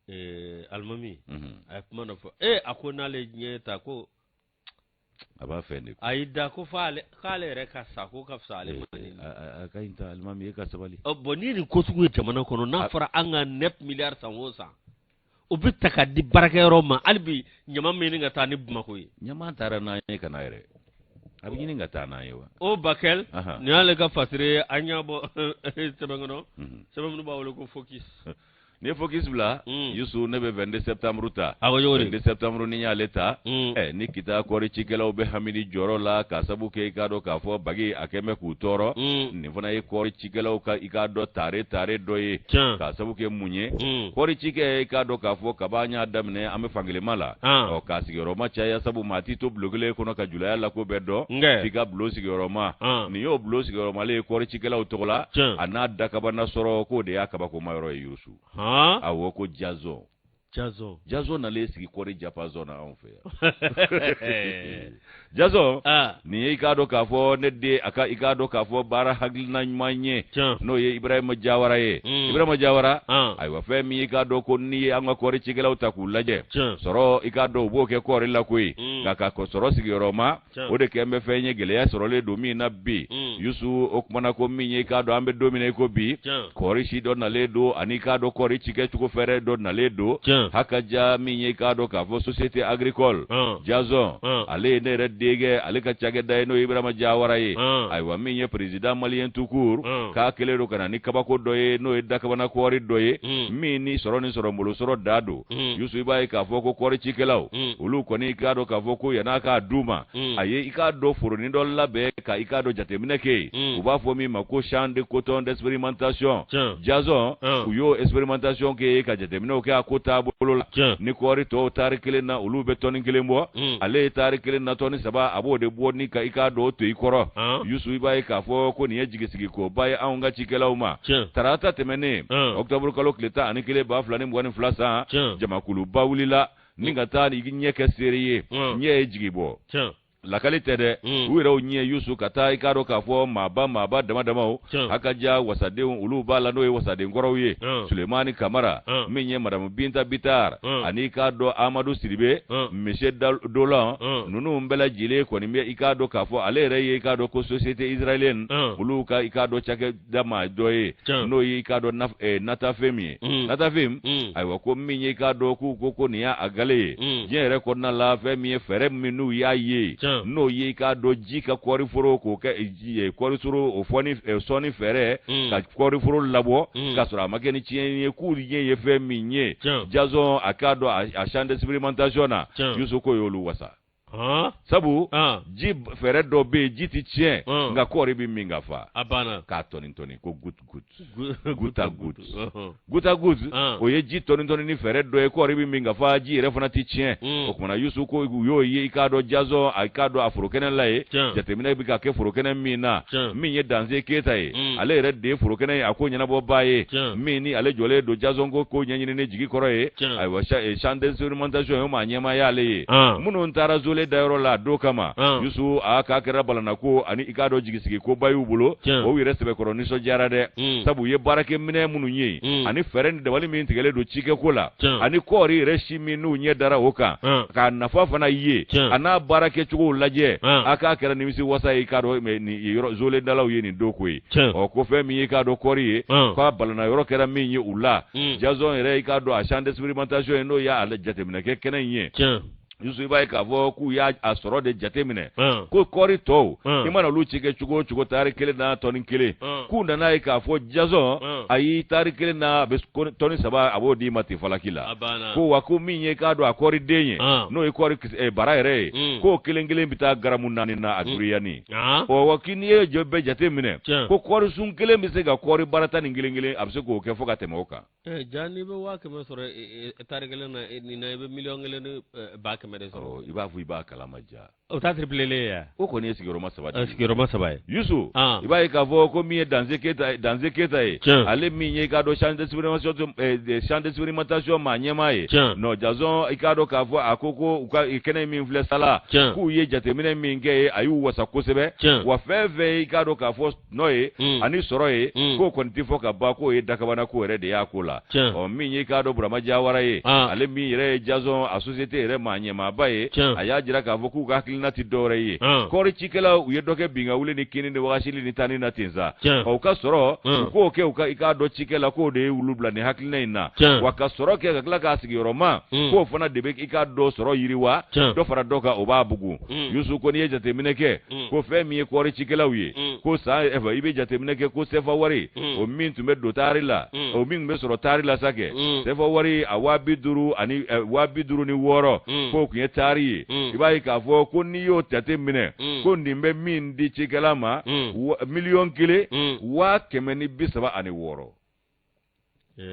alimami a ye kuma dɔ fɔ ee a ko n'ale diɲɛ ta ko a b'a fɛ de a y'i da ko f'ale k'ale yɛrɛ ka sa ko ka fisa ale ma a ka ɲi ta alimami e ka sabali bon ni nin ko sugu ye jamana kɔnɔ n'a fɔra an ka 9 milliards san o san o bɛ ta ka di baarakɛyɔrɔ ma hali bi ɲama bɛ ɲini ka taa ni Bamakɔ ye ɲama taara n'an ye ka na yɛrɛ a bɛ ɲini ka taa n'an ye wa o Bakel nin y'ale ka fasiri ye an y'a bɔ sɛbɛn kɔnɔ sɛbɛn minnu b'a wele ko Focus N'i ye Focus bila Yusu ne bɛ 22 septembre ta a ko cogo di 22 septembre ni y'ale ta ni kita kɔɔri cikɛlaw bɛ hami ni jɔrɔ la k'a sabu kɛ i k'a dɔn k'a fɔ bagi a kɛn bɛ k'u tɔɔrɔ nin fana ye kɔɔri cikɛlaw ka i k'a dɔn tare tare dɔ ye k'a sabu kɛ mun ye kɔɔri cikɛ i k'a dɔn k'a fɔ kaba an y'a daminɛ an bɛ fankelenma la ɔ k'a sigiyɔrɔma caya sabu maa t'i to bulon kelen kɔnɔ ka julaya la ko bɛɛ dɔn f'i ka bulon sigiyɔrɔma nin y'o bulon sigiyɔrɔmalen ye kɔɔri cikɛlaw tɔgɔ la a n'a dakabana sɔrɔ k'o de y'a kabakoma yɔrɔ ye Yusu awɔ ko jazɔn jazɔn jazɔn nalen sigi kɔɔri japazɔn na anw fɛ yan jazɔn nin ye i k'a dɔn k'a fɔ ne den a ka i k'a dɔn k'a fɔ baara hakilina ɲuman ye n'o ye Ibrahima Jawara ye Ibrahima Jawara ayiwa fɛn min i k'a dɔn ko n'i ye an ka kɔɔri cikɛlaw ta k'u lajɛ sɔrɔ i k'a dɔn u b'o kɛ kɔɔri la koyi nka ka sɔrɔ sigiyɔrɔma o de kɛn bɛ fɛn ye gɛlɛya sɔrɔlen don min na bi mm. Yusu, o kumana ko min ye, i k'a dɔn an bɛ don min na i ko bi, kɔɔri si dɔ nalen don ani i k'a dɔn kɔɔri cikɛcogo fɛɛrɛ dɔ nalen don. Hakaja, min ye i k'a dɔn k'a fɔ société agricole Jason, ale ye ne yɛrɛ denkɛ, ale ka cakɛda ye, n'o ye Ibrahima Jawara ye. Ayiwa, min ye président malien tout court, k'a kɛlen don ka na ni kabako dɔ ye, n'o ye dakabana kɔɔri dɔ ye, min ni sɔrɔ ni sɔrɔ bolo sɔrɔ da don. Yusu, i b'a ye k'a fɔ ko kɔɔri cikɛlaw, olu kɔni, i k'a dɔn k'a fɔ ko yann'a k'a d'u ma, a ye i k'a dɔn foronin dɔ labɛn ka i k'a dɔn jateminɛ kɛ yen, u b'a fɔ min ma ko champ de coton d'expérimentation Jason. U y'o expérimentation kɛ yen ka jateminɛw kɛ a ko taabolo la. Ni kɔɔri tɔw taari kelen na, olu bɛ tɔni kelen bɔ, ale ye taari kelen na tɔni 3, a b'o de bɔ ni ka i k'a dɔn o to i kɔrɔ. Yusu, i b'a ye k'a fɔ ko nin ye jigisigi koba ye anw ka cikɛlaw ma. Tarata tɛmɛnen, octobre kalo tile 11 2022 san, jamakuluba wulila ni ka taa i ɲɛ kɛ seere ye, ɲɛ ye jigi bɔ, lakali tɛ dɛ, u yɛrɛw ɲɛ. Yusu, ka taa i k'a dɔn k'a fɔ maaba maaba dama damaw, Hakaja wasadenw, olu b'a la, n'o ye wasaden kɔrɔw ye, Sulemani Kamara, min ye madamu Binta Bitar, ani i k'a dɔn Amadu Sidibe, monsieur Dolan, ninnu bɛɛ lajɛlen kɔni bɛ i k'a dɔn k'a fɔ ale yɛrɛ ye i k'a dɔn ko société israélienne, olu ka i k'a dɔn cakɛda maa dɔ ye, n'o ye i k'a dɔn Natafem ye. Natafem, ayiwa, ko min ye i k'a dɔn k'u ko nin y'a gale ye diɲɛ yɛrɛ kɔnɔna la, fɛn min ye fɛɛrɛ min n'u y'a ye, n'o ye i k'a dɔn ji ka kɔɔri foro k'o kɛ ji ye, kɔɔri soro o fɔni sɔnni fɛɛrɛ ka kɔɔri foro labɔ k'a sɔrɔ a ma kɛ ni tiɲɛni ye, k'u ɲɛ ye fɛn min ye Jason, a k'a dɔn a champ d'expérimentation na. Yusu, k'o y'olu wasa, sabu ji fɛɛrɛ dɔ bɛ yen, ji tɛ tiɲɛ, nka kɔɔri bɛ min ka fa. A banna. K'a tɔni tɔni ko goutte goutte, goutte à goutte, goutte à goutte, o ye ji tɔni tɔni ni fɛɛrɛ dɔ ye, kɔɔri bɛ min ka fa, ji yɛrɛ fana tɛ tiɲɛ. O kumana, Yusu, ko u y'o ye i k'a dɔn Jason, a k'a dɔn a forokɛnɛ la ye, jateminɛ bɛ ka kɛ forokɛnɛ min na. Min ye Danse Keyita ye, ale yɛrɛ de ye forokɛnɛ ye a ko ɲɛnabɔbaa ye, min ni ale jɔlen don Jason ko ɲɛɲini ni jigi kɔrɔ ye. Ayiwa, champ d'expérimentation ye, maa ɲɛmaa y'ale ye. Minnu taara zole dayɔrɔ la a don kama, Yusu, a k'a kɛra balanako ani i k'a dɔn jigisigi koba y'u bolo. O yɛrɛ sɛbɛkɔrɔ nisɔndiyara dɛ, sabu u ye baarakɛminɛn minnu ye ani fɛɛrɛ ni dabali min tigɛlen don cikɛko la, ani kɔɔri yɛrɛ si min n'u ɲɛ dara o kan, k'a nafa fana ye, a n'a baara kɛcogow lajɛ, a k'a kɛra nimisi wasa ye i k'a dɔn nin yɔrɔ zoledalaw ye nin don ko ye. Ɔ, ko fɛn min ye i k'a dɔn kɔɔri ye, k'a balana yɔrɔ kɛra min ye u la, Jason yɛrɛ, i k'a dɔn a champ d'expérimentation ye, n'o y'a jateminɛ kɛ kɛnɛ in ye. Yusu, i b'a ye k'a fɔ k'u y'a sɔrɔ de jateminɛ ko kɔɔri tɔw, i mana olu ci kɛ cogo o cogo, taari kelen na tɔni kelen, k'u nana ye k'a fɔ Jason, ayi, taari kelen na a bɛ tɔni 3, a b'o d'i ma ten falaki la. Ko wa ko min ye k'a dɔn a kɔɔri den ye, n'o ye kɔɔri bara yɛrɛ ye, k'o kelen kelen bɛ taa garamu 4 na a girinyani. Ɔ wa, k'i n'i ye bɛɛ jateminɛ, ko kɔɔri sun kelen bɛ se ka kɔɔri bara tan ni kelen kelen, a bɛ se k'o kɛ fo ka tɛmɛ o kan. Ja, n'i bɛ 100 000 sɔrɔ tari kelen na nin na, i bɛ miliyɔn 1 ni 100 000 de sɔrɔ. I b'a fɔ i b'a kalama ja. O taa triplé ye. O kɔni ye sigiyɔrɔma saba de ye. Sigiyɔrɔma saba ye. Yusu, i b'a ye k'a fɔ ko min ye Danse Keyita, Danse Keyita ye, ale min ye i k'a dɔn champ d'expérimentation maa ɲɛmaa ye. Non, Jason, i k'a dɔn k'a fɔ a ko ko u ka kɛnɛ min filɛ sala, k'u ye jateminɛ min kɛ ye, a y'u wasa kosɛbɛ. Wa fɛn fɛn i k'a dɔn k'a fɔ n'o ye ani sɔrɔ ye, k'o kɔni tɛ fɔ ka ban, k'o ye dakabana ko yɛrɛ de y'a ko la. Ɔ, min ye k'a dɔn Burama Jawara ye, ale min yɛrɛ ye Jason a société yɛrɛ maa ɲɛmaaba ye, a y'a jira k'a fɔ k'u ka hakilina tɛ dɔwɛrɛ ye, kɔɔri cikɛlaw, u ye dɔ kɛ bin ka wuli ni kini ni wagasili ni tanni na ten sa, u ka sɔrɔ u k'o kɛ u ka i k'a dɔn cikɛ la, k'o de ye wulu bila nin hakilina in na. Wa ka sɔrɔ kɛ ka tila k'a sigiyɔrɔma, k'o fana de bɛ i k'a dɔn sɔrɔ yiriwa, dɔ fara dɔ kan, o b'a bugun. Yusu, ko n'i ye jateminɛ kɛ, ko fɛn min ye kɔɔri cikɛlaw ye, ko san i bɛ jateminɛ kɛ ko sefa wari o min tun bɛ don taari la, o min tun bɛ sɔrɔ taari la sa kɛ sefa wari a 50 000 ani 56 000, k'o tun ye taari ye. I b'a ye k'a fɔ ko n'i y'o jate minɛ, ko nin bɛ min di cikɛla ma, 1 136 136. U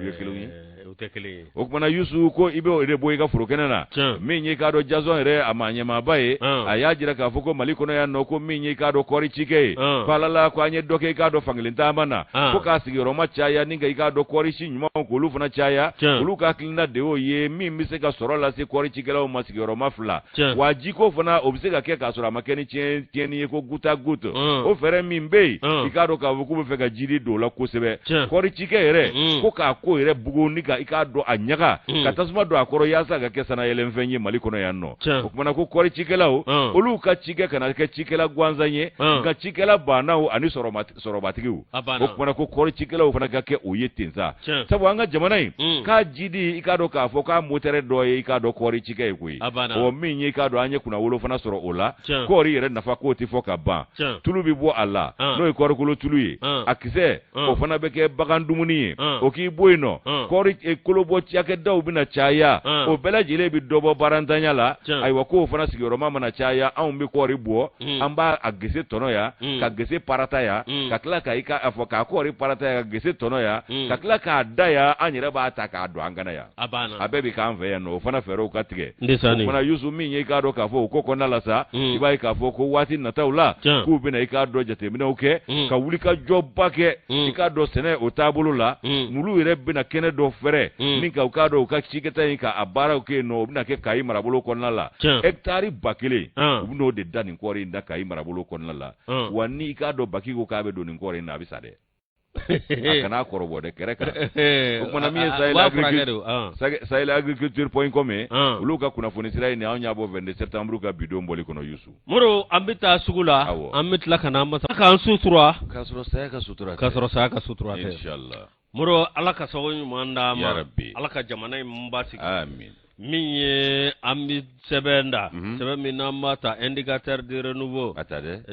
ye kelen ye. U tɛ kelen ye. O kumana, Yusu, ko i bɛ o de bɔ i ka forokɛnɛ na. Min ye k'a dɔn Jason yɛrɛ a maa ɲɛmaaba ye, a y'a jira k'a fɔ ko Mali kɔnɔ yan nɔ, ko min ye k'a dɔn kɔɔri cikɛ ye, ko ala la ko an ye dɔ kɛ i k'a dɔn fankelen taama na, ko k'a sigiyɔrɔma caya ni ka i k'a dɔn kɔɔri si ɲumanw k'olu fana caya. Olu ka hakilina de y'o ye, min bɛ se ka sɔrɔ lase kɔɔri cikɛlaw ma sigiyɔrɔma fila. Wa jiko fana, o bɛ se ka kɛ k'a sɔrɔ a ma kɛ ni tiɲɛni ye, ko goutte à goutte, o fɛɛrɛ min bɛ yen, i k'a dɔn k'a fɔ k'u bɛ fɛ ka jiri don o la kosɛbɛ. Kɔɔri cikɛ yɛrɛ, ko k'a ko yɛrɛ bugun ni ka i k'a dɔn a ɲaga ka tasuma don a kɔrɔ yaasa ka kɛ sanayɛlɛnfɛn ye Mali kɔnɔ yan nɔ. O kumana ko kɔɔri cikɛlaw, olu ka cikɛ kana kɛ cikɛla gansan ye, nka cikɛla baanaw ani sɔrɔbatigiw. O kumana ko kɔɔri cikɛlaw fana ka kɛ o ye ten sa, sabu an ka jamana in k'a jidi, i k'a dɔn k'a fɔ k'a motɛrɛ dɔ ye, i k'a dɔn kɔɔri cikɛ ye koyi. O min ye, i k'a dɔn an ye kunnawolo fana sɔrɔ o la. Kɔɔri yɛrɛ nafa k'o tɛ fɔ ka ban. Tulu bɛ bɔ a la, n'o ye kɔɔrikolo tulu ye. A kisɛ, o fana bɛ kɛ bagan dumuni ye. O k'i bɔ yen nɔ, kɔɔri eh, kolobɔ cakɛdaw bɛna caya. O bɛɛ lajɛlen bɛ dɔ bɔ baarantanya la. Ayiwa, k'o fana sigiyɔrɔma mana caya, anw bɛ kɔɔri bɔ, an b'a a gese tɔnɔ yan, ka gese parata yan, ka tila ka i ka a fɔ k'a kɔɔri parata yan, ka gese tɔnɔ yan, ka tila k'a da yan, an yɛrɛ b'a ta k'a don an kan na yan. A bɛɛ bɛ k'an fɛ yan nɔ. O fana fɛɛrɛw ka tigɛ. O fana, Yusu, min ye, i k'a dɔn k'a fɔ o ko kɔnɔna la sa, i b'a ye k'a fɔ ko waati nataw la, k'u bɛna, i k'a dɔn, jateminɛw kɛ, ka wulikajɔba kɛ, i k'a dɔn, sɛnɛ o taabolo la. Olu yɛrɛ bɛna kɛnɛ dɔ fɛrɛ min ka u k'a dɔn u ka cikɛta in ka a baaraw kɛ yen nɔ. O bɛna kɛ Kayi marabolo kɔnɔna la, hɛkitari 1000, u bɛn'o de da nin kɔɔri in da Kayi marabolo kɔnɔna la. Wa ni i k'a dɔn Baki ko k'a bɛ don nin kɔɔri in na, a bɛ sa dɛ. A kana kɔrɔbɔ dɛ, kɛrɛ kan. O kumana min ye Sahel agriculture point com ye, olu ka kunnafoni sira ye nin. Anw y'a bɔ 22 septembre ka bidon bɔli kɔnɔ, Yusu. Moro, an bɛ taa sugu la, an bɛ tila ka na masa k'an sutura k'a sɔrɔ saya ka sutura k'a sɔrɔ saya ka sutura tɛ. Inshallah. Moro, Ala ka sago ɲuman d'an ma. Ya Rabbi. Ala ka jamana in basigi. Amin. Min ye an bɛ sɛbɛn da, sɛbɛn min n'an b'a ta Indicateur du renouveau, a ta dɛ,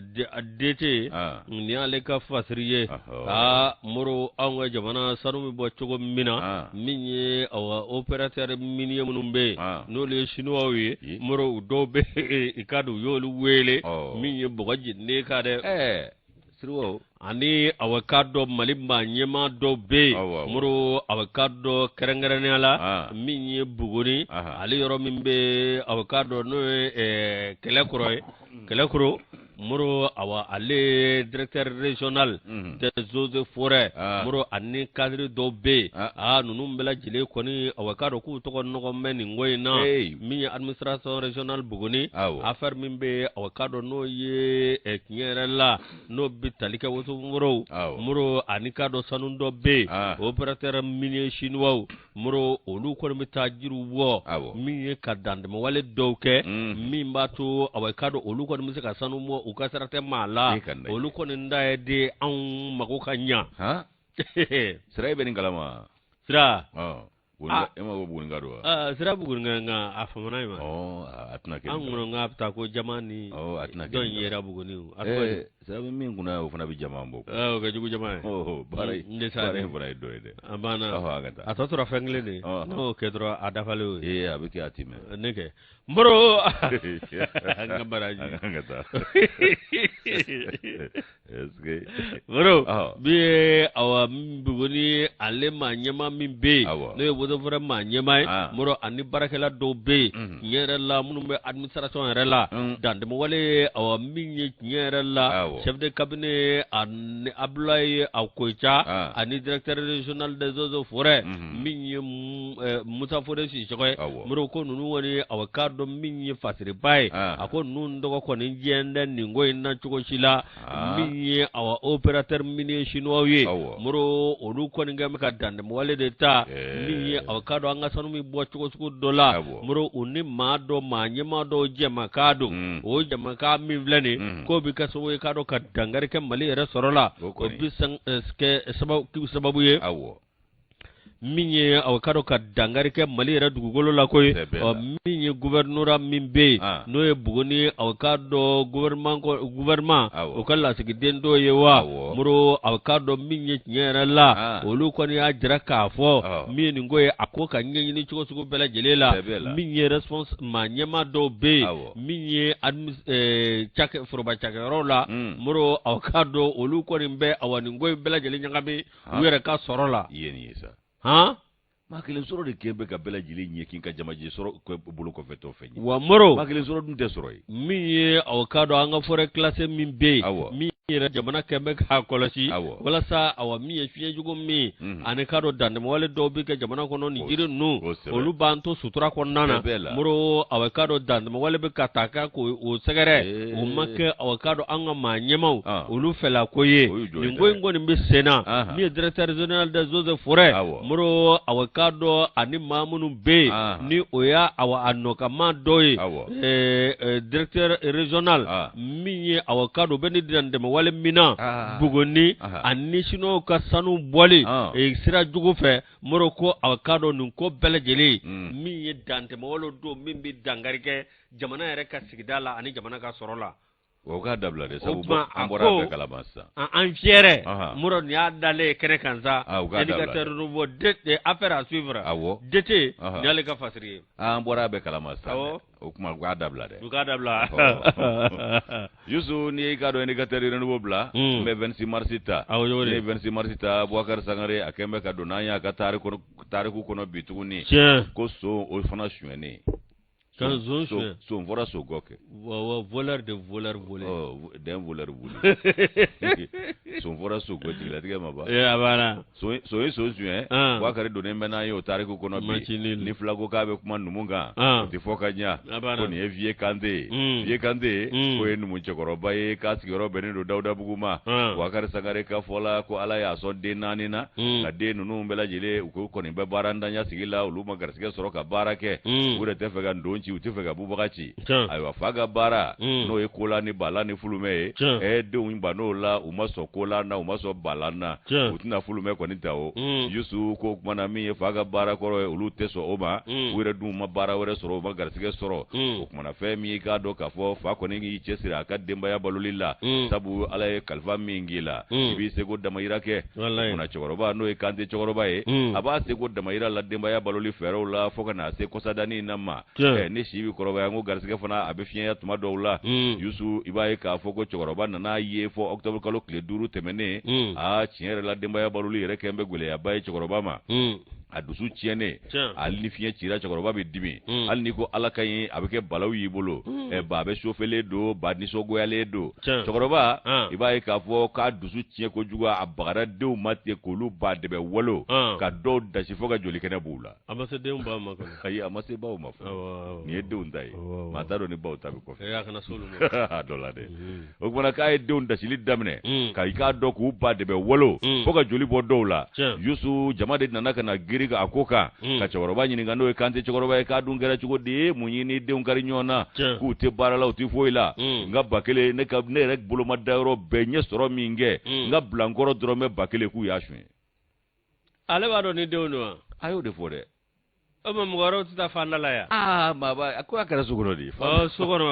DT, nin y'ale ka fasiri ye. Aa Moro, anw ka jamana sanu bɛ bɔ cogo min na, min ye awa opérateur minier minnu bɛ yen, n'olu ye chinois ye, Moro, u dɔw bɛ i ka don, u y'olu wele min ye bɔgɔ jeninen kan dɛ. Ani awa k'a dɔn Mali maa ɲɛmaa dɔw bɛ yen, Moro, awa k'a dɔn kɛrɛnkɛrɛnnenya la min ye Buguni, ale yɔrɔ min bɛ, awa k'a dɔn n'o ye Kɛlɛkɔrɔ ye, Kɛlɛkɔrɔ, Moro, awa ale directeur régional des eaux et forêts, Moro, ani cadre dɔw bɛ yen. Aa ninnu bɛɛ lajɛlen kɔni, awa k'a dɔn k'u tɔgɔ nɔgɔn bɛ nin ko in na. Min ye administration régionale Buguni, affaire min bɛ, awa k'a dɔn n'o ye tiɲɛ yɛrɛ la, n'o bɛ tali kɛ wosoboro, Moro, ani k'a dɔn sanu dɔ bɛ yen, opérateur minier chinois, Moro, olu kɔni bɛ taa jiriw bɔ, min ye ka dantɛmɛwale dɔw kɛ, min b'a to awa k'a dɔn olu kɔni bɛ se ka sanu bɔ, u ka sira tɛ maa la. Olu kɔni da ye de anw mago ka ɲa. Sira, e bɛ nin kalama? Sira. E ma ko Buguninka don wa? Sira Buguninka, nka a famana in ma. A tɛna kɛ. An kɔnɔ k'a bɛ taa ko jama ni a tɛna kɛ. Dɔ in yera Buguni. Sira bɛ min kunna, o fana bɛ jama bɔ. O kɛ jugu jama ye. Baara in fana ye dɔ ye dɛ. A banna. A tɔ tora fɛn kelen de ye. N'o kɛ dɔrɔn, a dafalen o ye. Ee, a bɛ kɛ, a ti mɛn. Ne kɛ Moro, an ka baraji. An ka taa. Moro, min ye awa Buguni ale maa ɲɛmaa min bɛ yen, n'o ye eaux et forêts maa ɲɛmaa ye, Moro, ani baarakɛla dɔw bɛ yen tiɲɛ yɛrɛ la minnu bɛ administration yɛrɛ la, dantɛmɛwale, awa min ye tiɲɛ yɛrɛ la chef de cabinet ani Abdoulaye Koyita ani directeur régional des eaux et forêts, min ye Musa Fode Sisɔkɔ ye, Moro, ko ninnu kɔni, awa k'a dɔn min ye fasiriba ye, a ko ninnu tɔgɔ kɔni jɛn tɛ nin ko in na cogo si la. Min ye awa opérateur minier chinois ye, Moro, olu kɔni kɛ bɛ ka dantɛmɛwale de ta, min ye awa k'a dɔn an ka sanu bɛ bɔ cogo sugu dɔ la, Moro, u ni maa dɔ maa ɲɛmaa dɔw jɛmakan don. O jɛmakan min filɛ nin, k'o bɛ kɛ sababu ye k'a dɔn ka dankari kɛ Mali yɛrɛ sɔrɔ la, o bɛ kɛ sababu ye min ye awa k'a dɔn ka dankari kɛ Mali yɛrɛ dugukolo la koyi. Ɔ min ye gouvernorat min bɛ yen, n'o ye Buguni, awa k'a dɔn gouvernement o ka lasigiden dɔw ye wa, Moro, awa k'a dɔn min ye tiɲɛ yɛrɛ la, olu kɔni y'a jira k'a fɔ min ye nin ko ye, a ko ka ɲɛɲini cogo sugu bɛɛ lajɛlen la. Min ye responsable maa ɲɛmaa dɔw bɛ yen, min ye foroba cakɛyɔrɔw la, Moro, awa k'a dɔn olu kɔni bɛ awa nin ko in bɛɛ lajɛlen ɲagami u yɛrɛ ka sɔrɔ la. I ye nin ye sa. Han, maa kelen sɔrɔ de kɛ bɛ ka bɛɛ lajɛlen ɲɛ k'i ka jamajɛ sɔrɔ bolo kɔfɛ tɔ fɛn ye. Wa Moro, maa kelen sɔrɔ dun tɛ sɔrɔ ye. Min ye aw k'a dɔn an ka forêt classée min bɛ yen, min Yɛrɛ jamana kɛn bɛ k'a kɔlɔsi walasa awa min ye fiɲɛjugu min ani k'a dɔn dantɛmɛwale dɔw bɛ kɛ jamana kɔnɔ nin jiri ninnu olu b'an to sutura kɔnɔna na moro awa k'a dɔn dantɛmɛwale bɛ ka taa k'a k'o sɛgɛrɛ o ma kɛ awa k'a dɔn an ka maa ɲɛmaw olu fɛla ko ye nin ko in kɔni bɛ sen na min ye directeur général des eaux et forêts moro awa k'a dɔn ani maa minnu bɛ yen ni o y'a awa a nɔkanmaa dɔ ye directeur régional min ye awa k'a dɔn bɛ ni dantɛmɛwale min na Buguni ani Chinois ka sanu bɔli sira jugu fɛ moro ko awa k'a dɔn nin ko bɛɛ lajɛlen min ye dantɛmɛwale don min bɛ dankari kɛ jamana yɛrɛ ka sigida la ani jamana ka sɔrɔ la. O k'a dabila dɛ sabu an bɔra a bɛɛ kalama sisan. An fiyɛrɛ moro nin y'a dalen ye kɛnɛ kan sa indicateur renouveau affaire à suivre DT nin y'ale ka fasiri ye. An bɔra a bɛɛ kalama sisan dɛ. O kuma u k'a dabila dɛ. U k'a dabila. Yusu n'i y'i k'a dɔn indicateur renouveau bila. N bɛ 26 mars ta. Awɔ cogo di? N'i ye 26 mars ta Bubakari Sangare a kɛn bɛ ka don n'an ye a ka tariku kɔnɔ bi tuguni. Tiɲɛ. Ko son o fana sonyɛnen. Ka son sonya. Son fɔra so kɔ kɛ. Wa voleur de voleur volé. Ɔ d'un voleur volé. Son fɔra so kɔ jigilatigɛ ma ban. Ee a banna. Son ye son suɲɛ Bubakari donnen bɛ n'an ye o tariku kɔnɔ bi ni fila ko k'a bɛ kuma numu kan o tɛ fɔ ka ɲɛ ko nin ye Vieux Kante ye Vieux Kante k'o ye numu cɛkɔrɔba ye k'a sigiyɔrɔ bɛnnen don Dawudabugu ma Bubakari Sangare ka fɔ la ko Ala y'a sɔn den naani na nka den ninnu bɛɛ lajɛlen u ko kɔni bɛ baarantanya sigi la olu ma garisɛgɛ sɔrɔ ka baara kɛ u yɛrɛ tɛ fɛ ka nton ci u tɛ fɛ ka bubaga ci ayiwa fa ka baara n'o ye kola ni bala ni fulumɛ ye ɛ denw ban'o la u ma sɔn kola na u ma sɔn bala na u tɛna fulumɛ kɔni ta o Yusu ko o tuma na min ye fa ka baara kɔrɔ ye olu tɛ sɔn o ma u yɛrɛ dun ma baara wɛrɛ sɔrɔ u ma garisɛgɛ sɔrɔ o tuma na fɛn min i k'a dɔn k'a fɔ fa kɔni y'i cɛsiri a ka denbaya baloli la sabu Ala ye kalifa min k'i la i b'i seko damayira kɛ o tuma na cɛkɔrɔba n'o ye Kante cɛkɔrɔba ye a b'a seko damayira la denbaya baloli fɛɛrɛw la fo ka na se kɔsadani in na ma ni si bɛ kɔrɔbaya n ko garisɛgɛ fana a bɛ fiɲɛya tuma dɔw la Yusu i b'a ye k'a fɔ ko cɛkɔrɔba nana ye fɔ octobre kalo tile 5 tɛmɛnen aa tiɲɛ yɛrɛ la denbaya baloli yɛrɛ kɛn bɛ gɛlɛyaba ye cɛkɔrɔba ma a dusu tiɲɛnen hali ni fiɲɛ cira cɛkɔrɔba bɛ dimi hali n'i ko Ala ka ɲi a bɛ kɛ balawu y'i bolo ba bɛɛ sofelen don ba nisɔngoyalen don cɛkɔrɔba i b'a ye k'a fɔ k'a dusu tiɲɛ kojugu a bagara denw ma ten k'olu ba dɛbɛ walo ka dɔw dasi fo ka jolikɛnɛ b'u la a ma se denw baw ma kɔni ayi a ma se baw ma fɔlɔ nin ye denw ta ye maa t'a dɔn ni baw ta bɛ kɔfɛ a kana s'olu ma a dɔ la dɛ o tuma na k'a ye denw dasili daminɛ ka i k'a dɔn k'u ba dɛbɛ walo fo ka joli bɔ dɔw la Yusu jama de nana ka na girin a ko kan ka cɛkɔrɔba ɲininka n'o ye Kante cɛkɔrɔba ye k'a dun kɛra cogo di ye mun y'i ni denw kari ɲɔgɔn na k'u tɛ baara la u tɛ foyi la n ka 1000 ne ka ne yɛrɛ bolo ma da yɔrɔ bɛɛ n ye sɔrɔ min kɛ n ka bilankɔrɔ dɔrɔmɛ 1000 k'u y'a suɲɛ ale b'a dɔn ni denw don wa a y'o de fɔ dɛ o ma mɔgɔ wɛrɛw tɛ taa fanda la yan aa maaba a ko a kɛra so kɔnɔ de ɔ so kɔnɔ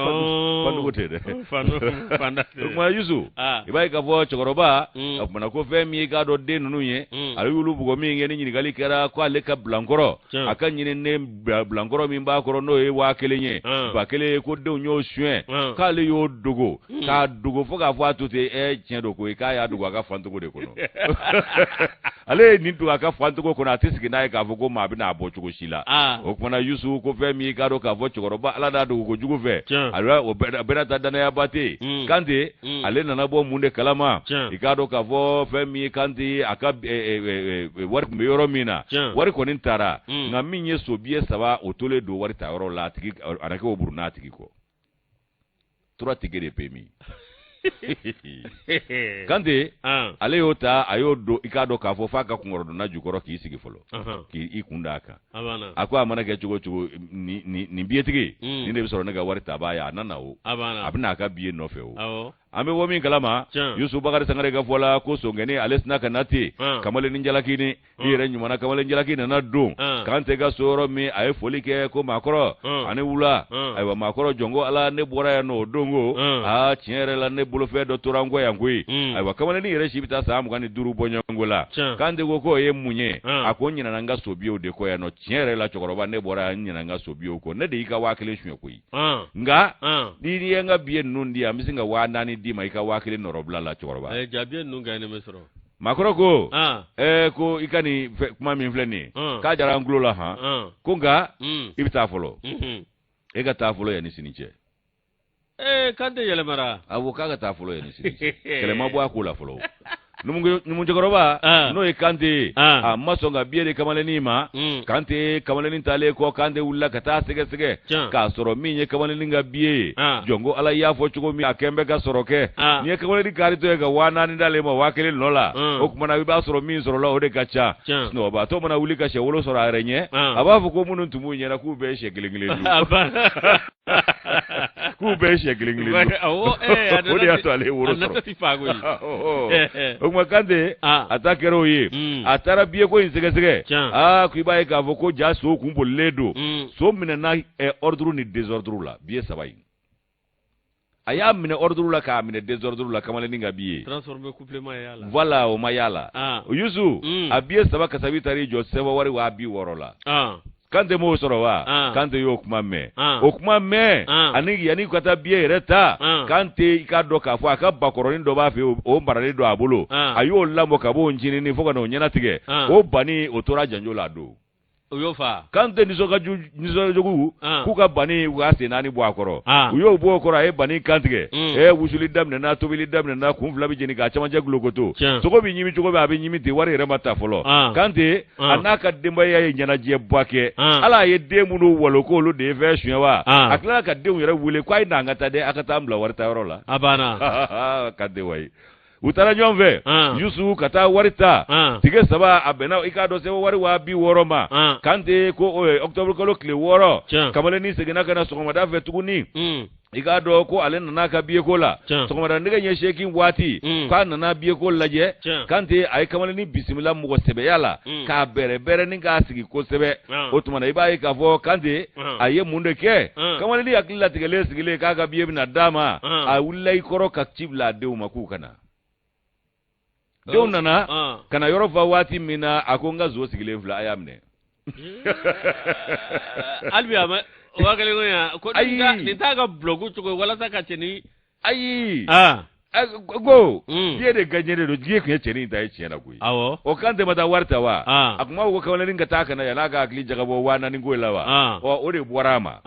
fandugu tɛ dɛ fanda tɛ o tuma Yusu i b'a ye k'a fɔ cɛkɔrɔba o tuma na ko fɛn min i k'a dɔn den ninnu ye ale y'olu bugɔ min kɛ ni ɲininkali kɛra ko ale ka bilankɔrɔ a ka ɲininen bilankɔrɔ min b'a kɔrɔ n'o ye 1000 ye 1000 ye ko denw y'o suɲɛ k'ale y'o dogo k'a dogo fo k'a fɔ a to ten ɛ tiɲɛ don koyi k'a y'a dogo a ka fantogo de kɔnɔ ale ye nin dogo a ka fantogo kɔnɔ a tɛ sigi n'a ye k'a fɔ ko maa bɛna a bɔ cogo si la o tuma na Yusu ko fɛn min i k'a dɔn k'a fɔ cɛkɔrɔba Ala n'a dogo kojugu fɛ o bɛna ta danayaba tɛ yen Kante ale nana bɔ mun de kalama i k'a dɔn k'a fɔ fɛn min ye Kante a ka wari tun bɛ yɔrɔ min na wari kɔni taara nka min ye so biye 3 o tolen don wari ta yɔrɔ la a tigi a na kɛ o burunna a tigi kɔ 3 tickets de PMI Kante ale y'o ta a y'o don i k'a dɔn k'a fɔ f'a ka kunkɔrɔdonna jukɔrɔ k'i sigi fɔlɔ k'i kun d'a kan a ko a mana kɛ cogo cogo nin biyetigi nin de bɛ sɔrɔ ne ka wari tabaa ye a nana o a bɛna a ka biye nɔfɛ o an bɛ bɔ min kalama Yusu Bakari Sangare ka fɔ la ko sonkɛnin ale sina ka na ten kamalen jalakinin i yɛrɛ ɲuman kamalen jalaki nana don Kante ka so yɔrɔ min a ye foli kɛ ko maakɔrɔ ani wula ayiwa maakɔrɔ jɔn ko Ala ne bɔra yan nɔ o don ko aa tiɲɛ yɛrɛ la ne bolofɛn dɔ tora n kɔ yan koyi ayiwa kamalennin yɛrɛ si bɛ taa san 25 bɔɲɔgɔnko la Kante ko k'o ye mun ye a ko n ɲinɛna n ka so biyew de kɔ yan nɔ tiɲɛ yɛrɛ la cɛkɔrɔba ne bɔra yan n ɲinɛna n ka so biyew kɔ ne de y'i ka 1000 suɲɛ koyi nka n'i ye n ka biye ninnu di yan n bɛ sin ka 4000 d'i ma i ka 1000 nɔrɔbila la cɛkɔrɔba Maakɔrɔ ko ɛɛ ko i ka nin kuma min filɛ nin ye k'a diyara n tulo la han ko nka i bɛ taa fɔlɔ e ka taa fɔlɔ yan ni sini cɛ Ee Kante yɛlɛmara. Awɔ, k'a ka taa fɔlɔ yanni sini cɛ. Kɛlɛ ma bɔ a ko la fɔlɔ. Numucɛkɔrɔba n'o ye Kante ye, a ma sɔn ka biye di kamalennin ma. Kante kamalennin taalen kɔ, Kante wulila ka taa sɛgɛsɛgɛ k'a sɔrɔ min ye kamalennin ka biye ye, jɔn ko Ala y'a fɔ cogo min, a kɛn bɛ ka sɔrɔ kɛ. N'i ye kamalennin karitɔ ye ka 4000 d'ale ma 1000 nɔ la, o tuma na i b'a sɔrɔ min sɔrɔla o de ka ca. Sunɔgɔbaatɔ mana wuli ka sɛwolo sɔrɔ a yɛrɛ ɲɛ, a b'a fɔ ko minnu tun b'u ɲɛna k'u bɛɛ ye sɛ kelen kelen dun. K'u bɛɛ ye sɛ kelen kelen dun. O de y'a to ale ye woro sɔrɔ. O tuma Kante a ta kɛra o ye, a taara biye ko in sɛgɛsɛgɛ, aa ko i b'a ye k'a fɔ ko ja so kun bolilen don, so minɛna ordre ni désordre la, biye saba in. A y'a minɛ ordre la k'a minɛ désordre la, kamalennin ka biye. Transformé couplet ma y'a la. Voilà, o ma y'a la. Yusu, a biye saba kasabi taar'i jɔ sɛfa wari 60 000 la. Kante m'o sɔrɔ wa? Kante y'o kuma mɛn. O kuma mɛn ani yanni ka taa biye yɛrɛ ta, Kante i k'a dɔn k'a fɔ a ka bakɔrɔnin dɔ b'a fɛ, o maralen don a bolo, a y'o lamɔ ka b'o ncinin fo ka n'o ɲɛnatigɛ. O banni o tora janjo la a don. O y'o fa. Kante nisɔnjugu k'u ka banni u ka sen naani bɔ a kɔrɔ. U y'o bɔ o kɔrɔ, a ye banni kantigɛ. Wusuli daminɛna, tobili daminɛna, kun fila bɛ jeni k'a cɛmancɛ gulokoto. Sogo bɛ ɲimi cogo min, a bɛ ɲimi ten, wari yɛrɛ ma ta fɔlɔ. Kante a n'a ka denbaya ye ɲɛnajɛba kɛ. Ala ye den minnu walo k'olu de ye fɛn suɲɛ wa? A tilala ka denw yɛrɛ wele k'a ye na an ka taa dɛ, a ka taa an bila wari ta yɔrɔ la. A banna. Kante wayi. U taara ɲɔgɔn fɛ Yusu ka taa wari ta, tige saba a bɛnna i k'a dɔn sɛfa wari 60 000 ma. Kante ko o ye octobre kalo tile 6, kamalennin seginna ka na sɔgɔmada fɛ tuguni. I k'a dɔn ko ale nana ka biyeko la sɔgɔmada nɛgɛ ɲɛ 8 waati, k'a nana biyeko lajɛ. Kante a ye kamalennin bisimila mɔgɔ sɛbɛya la k'a bɛrɛbɛrɛ ni k'a sigi kosɛbɛ. O tuma na i b'a ye k'a fɔ Kante a ye mun de kɛ? Kamalennin hakili latigɛlen sigilen k'a ka biye bɛna d'a ma, a wulila i kɔrɔ ka ci bila a denw ma k'u ka na. Denw nana ka na yɔrɔ fa waati min na, a ko n ka zo sigilen filɛ, a y'a minɛ. Hali bi a ma 1000 ko yan ko Ayi. nin t'a ka bulɔku cogo ye walasa ka cɛnin. Ayi, ko biye de gagnelen don, biye tun ye cɛnin ta ye tiɲɛ na koyi. O Kante ma taa wari ta wa? A tun b'a fɔ ko kamalennin ka taa ka na yan'a ka hakili jagabɔ 4000 ko in la wa? Ɔ, o de bɔra a ma.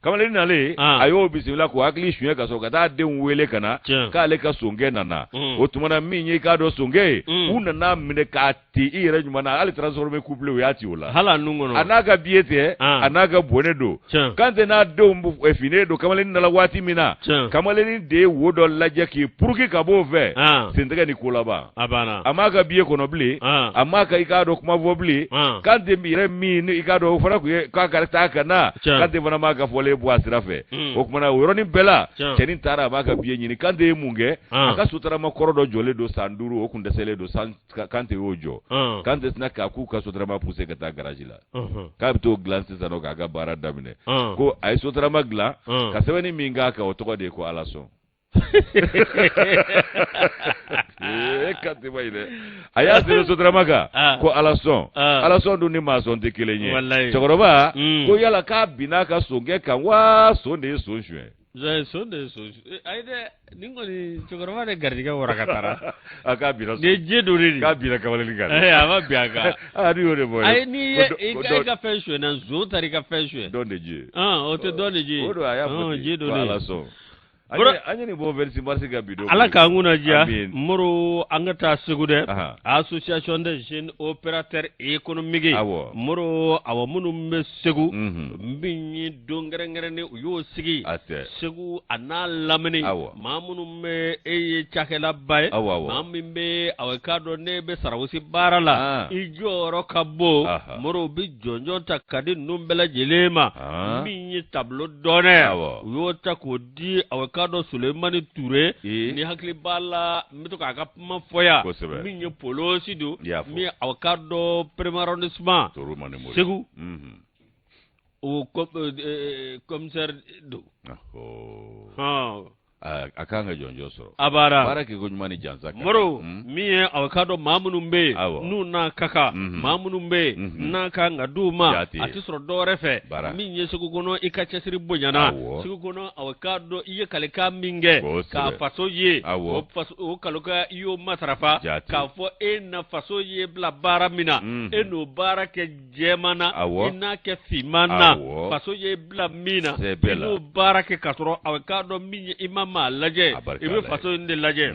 Kamalennin nalen, a y'o bisimila k'o hakili suɲɛ ka sɔrɔ ka taa denw wele ka na k'ale ka sonkɛ nana. O tuma na min ye i k'a dɔn sonkɛ ye, u nana minɛ k'a ti i yɛrɛ ɲuman na, hali transformé couplet u y'a ci o la. Hali a nun kɔnɔ. A n'a ka biye tɛ, a n'a ka bɔnɛ don. Kante n'a denw finnen don kamalennin nana waati min na, kamalennin de ye wo dɔ lajɛ k'i puruki ka b'o fɛ, sentɛgɛ ni ko laban. A banna. A m'a ka biye kɔnɔ bilen, a m'a ka i k'a dɔn kuma fɔ bilen. Kante yɛrɛ min i k'a dɔn o fana tun ye k'a ka taa ka na, Kante fana m'a ka fɔlen bɔ a sira fɛ. O tuma na o yɔrɔnin bɛɛ la, cɛnin taara a b'a ka biye ɲini. Kante ye mun kɛ? A ka sotarama kɔrɔ dɔ jɔlen don san 5, o kun dɛsɛlen don san. Kante y'o jɔ. Kante sinna k'a k'u ka sotarama pousser ka taa garage la, k'a bɛ t'o dilan sisan nɔ k'a ka baara daminɛ. Ko a ye sotarama dilan ka sɛbɛnni min k'a kan, o tɔgɔ de ye ko Ala sɔn. Ee, Kante ma ɲi dɛ. A y'a sɛbɛn sotarama kan ko Ala sɔn. Ala sɔn dun ni maa sɔn tɛ kelen ye. Cɛkɔrɔba ko yala k'a binna a ka sonkɛ kan wa son de ye son suɲɛ? Son de ye son ayi dɛ, nin kɔni cɛkɔrɔba de garijɛgɛ warakatara. A k'a binna. Nin ye je don de. K'a binna kamalennin kan. A ma bin a kan. Aa, ne y'o de fɔ. Ayi, n'i ye i ka fɛn suɲɛ, zon taara i ka fɛn suɲɛ. Dɔn de je. O tɛ dɔn de je. O don, a y'a fɔ ten ko Ala sɔn. An ye nin bɔ 26 mars ka bi don. Ala k'an kunna diya. Moro, an ka taa Segu dɛ. Association des jeunes opérateurs économiques. Moro, awɔ, minnu bɛ Segu. Min ye don kɛrɛnkɛrɛnnen u y'o sigi. A tɛ. Segu a n'a lamini. Maa minnu bɛ e ye cakɛlaba ye. Maa min bɛ awɔ k'a dɔn ne bɛ sarawusi baara la. I jɔyɔrɔ ka bon. Moro, u bɛ jɔnjɔn ta ka di ninnu bɛɛ lajɛlen ma. Min ye tableau d'honneur. U y'o ta k'o di awɔ k'a dɔn Sulemani Ture. Ni hakili b'a la, n bɛ to k'a ka kuma fɔ yan. Min ye polosi don. Min awɔ k'a dɔn premier arrondissement. Segu. O commissaire don. A kan ka jɔnjɔn sɔrɔ. A baara. Baara kɛko ɲuman ni jansa kan. Moro, min ye aw k'a dɔn maa minnu bɛ yen n'u n'a ka kan, maa minnu bɛ yen n'a kan ka d'u ma, a tɛ sɔrɔ dɔwɛrɛ fɛ, min ye Segu kɔnɔ i ka cɛsiri bonyana, Segu kɔnɔ aw k'a dɔn i ye kalikan min kɛ k'a faso ye, o kalikan i y'o matarafa, k'a fɔ e na faso ye bila baara min na, e n'o baara kɛ jɛman na, i n'a kɛ finman na, faso ye bila min na, i n'o baara kɛ k'a sɔrɔ a k'a dɔn min ye i ma maa lajɛ, i bɛ faso in de lajɛ.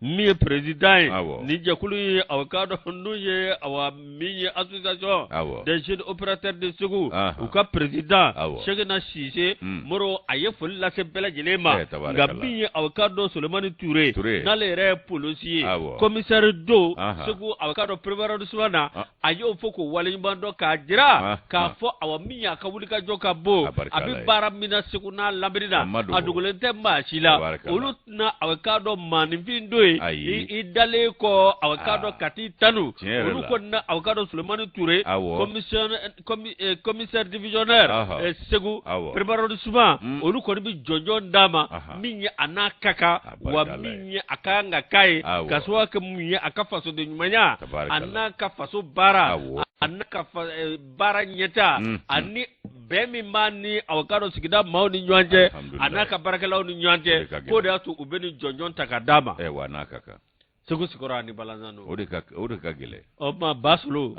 Min ye président ye ni jɛkulu ye, aw k'a dɔn n'u ye awa min ye association des jeunes opérateurs de Segu, u ka président Sɛkina Sise Moro, a ye foli lase bɛɛ lajɛlen ma. Nka min ye aw k'a dɔn Solomani Ture, n'ale yɛrɛ ye polisi ye, commissaire don Segu, aw k'a dɔn premier arrondissement na, a y'o fo k'o waleɲuman dɔn k'a jira k'a fɔ awa min y'a ka wulikajɔ ka bon, a bɛ baara min na Segu n'a lamini na, a dogolen tɛ maa si la. Olu tɛna aw k'a dɔn maaninfin don yen i dalen kɔ aw k'a dɔn ka t'i tanu. Olu kɔni na aw k'a dɔn Solomani Ture, commissaire divisionnaire Segu premier arrondissement, olu kɔni bɛ jɔnjɔn d'a ma min ye a n'a ka kan, wa min ye a ka kan ka k'a ye, ka sababu kɛ mun ye a ka fasoden ɲumanya, a n'a ka faso baara, a n'a ka baara ɲɛta, ani bɛn min b'a ni aw k'a dɔn sigida maaw ni ɲɔgɔn cɛ, a n'a ka baarakɛlaw ni ɲɔgɔn cɛ, k'o de y'a to u bɛ nin jɔnjɔn ta ka d'a ma. Wa n'a ka kan. Segu sigiyɔrɔ ani balanzan don. O de ka gɛlɛn. O tuma Basolo.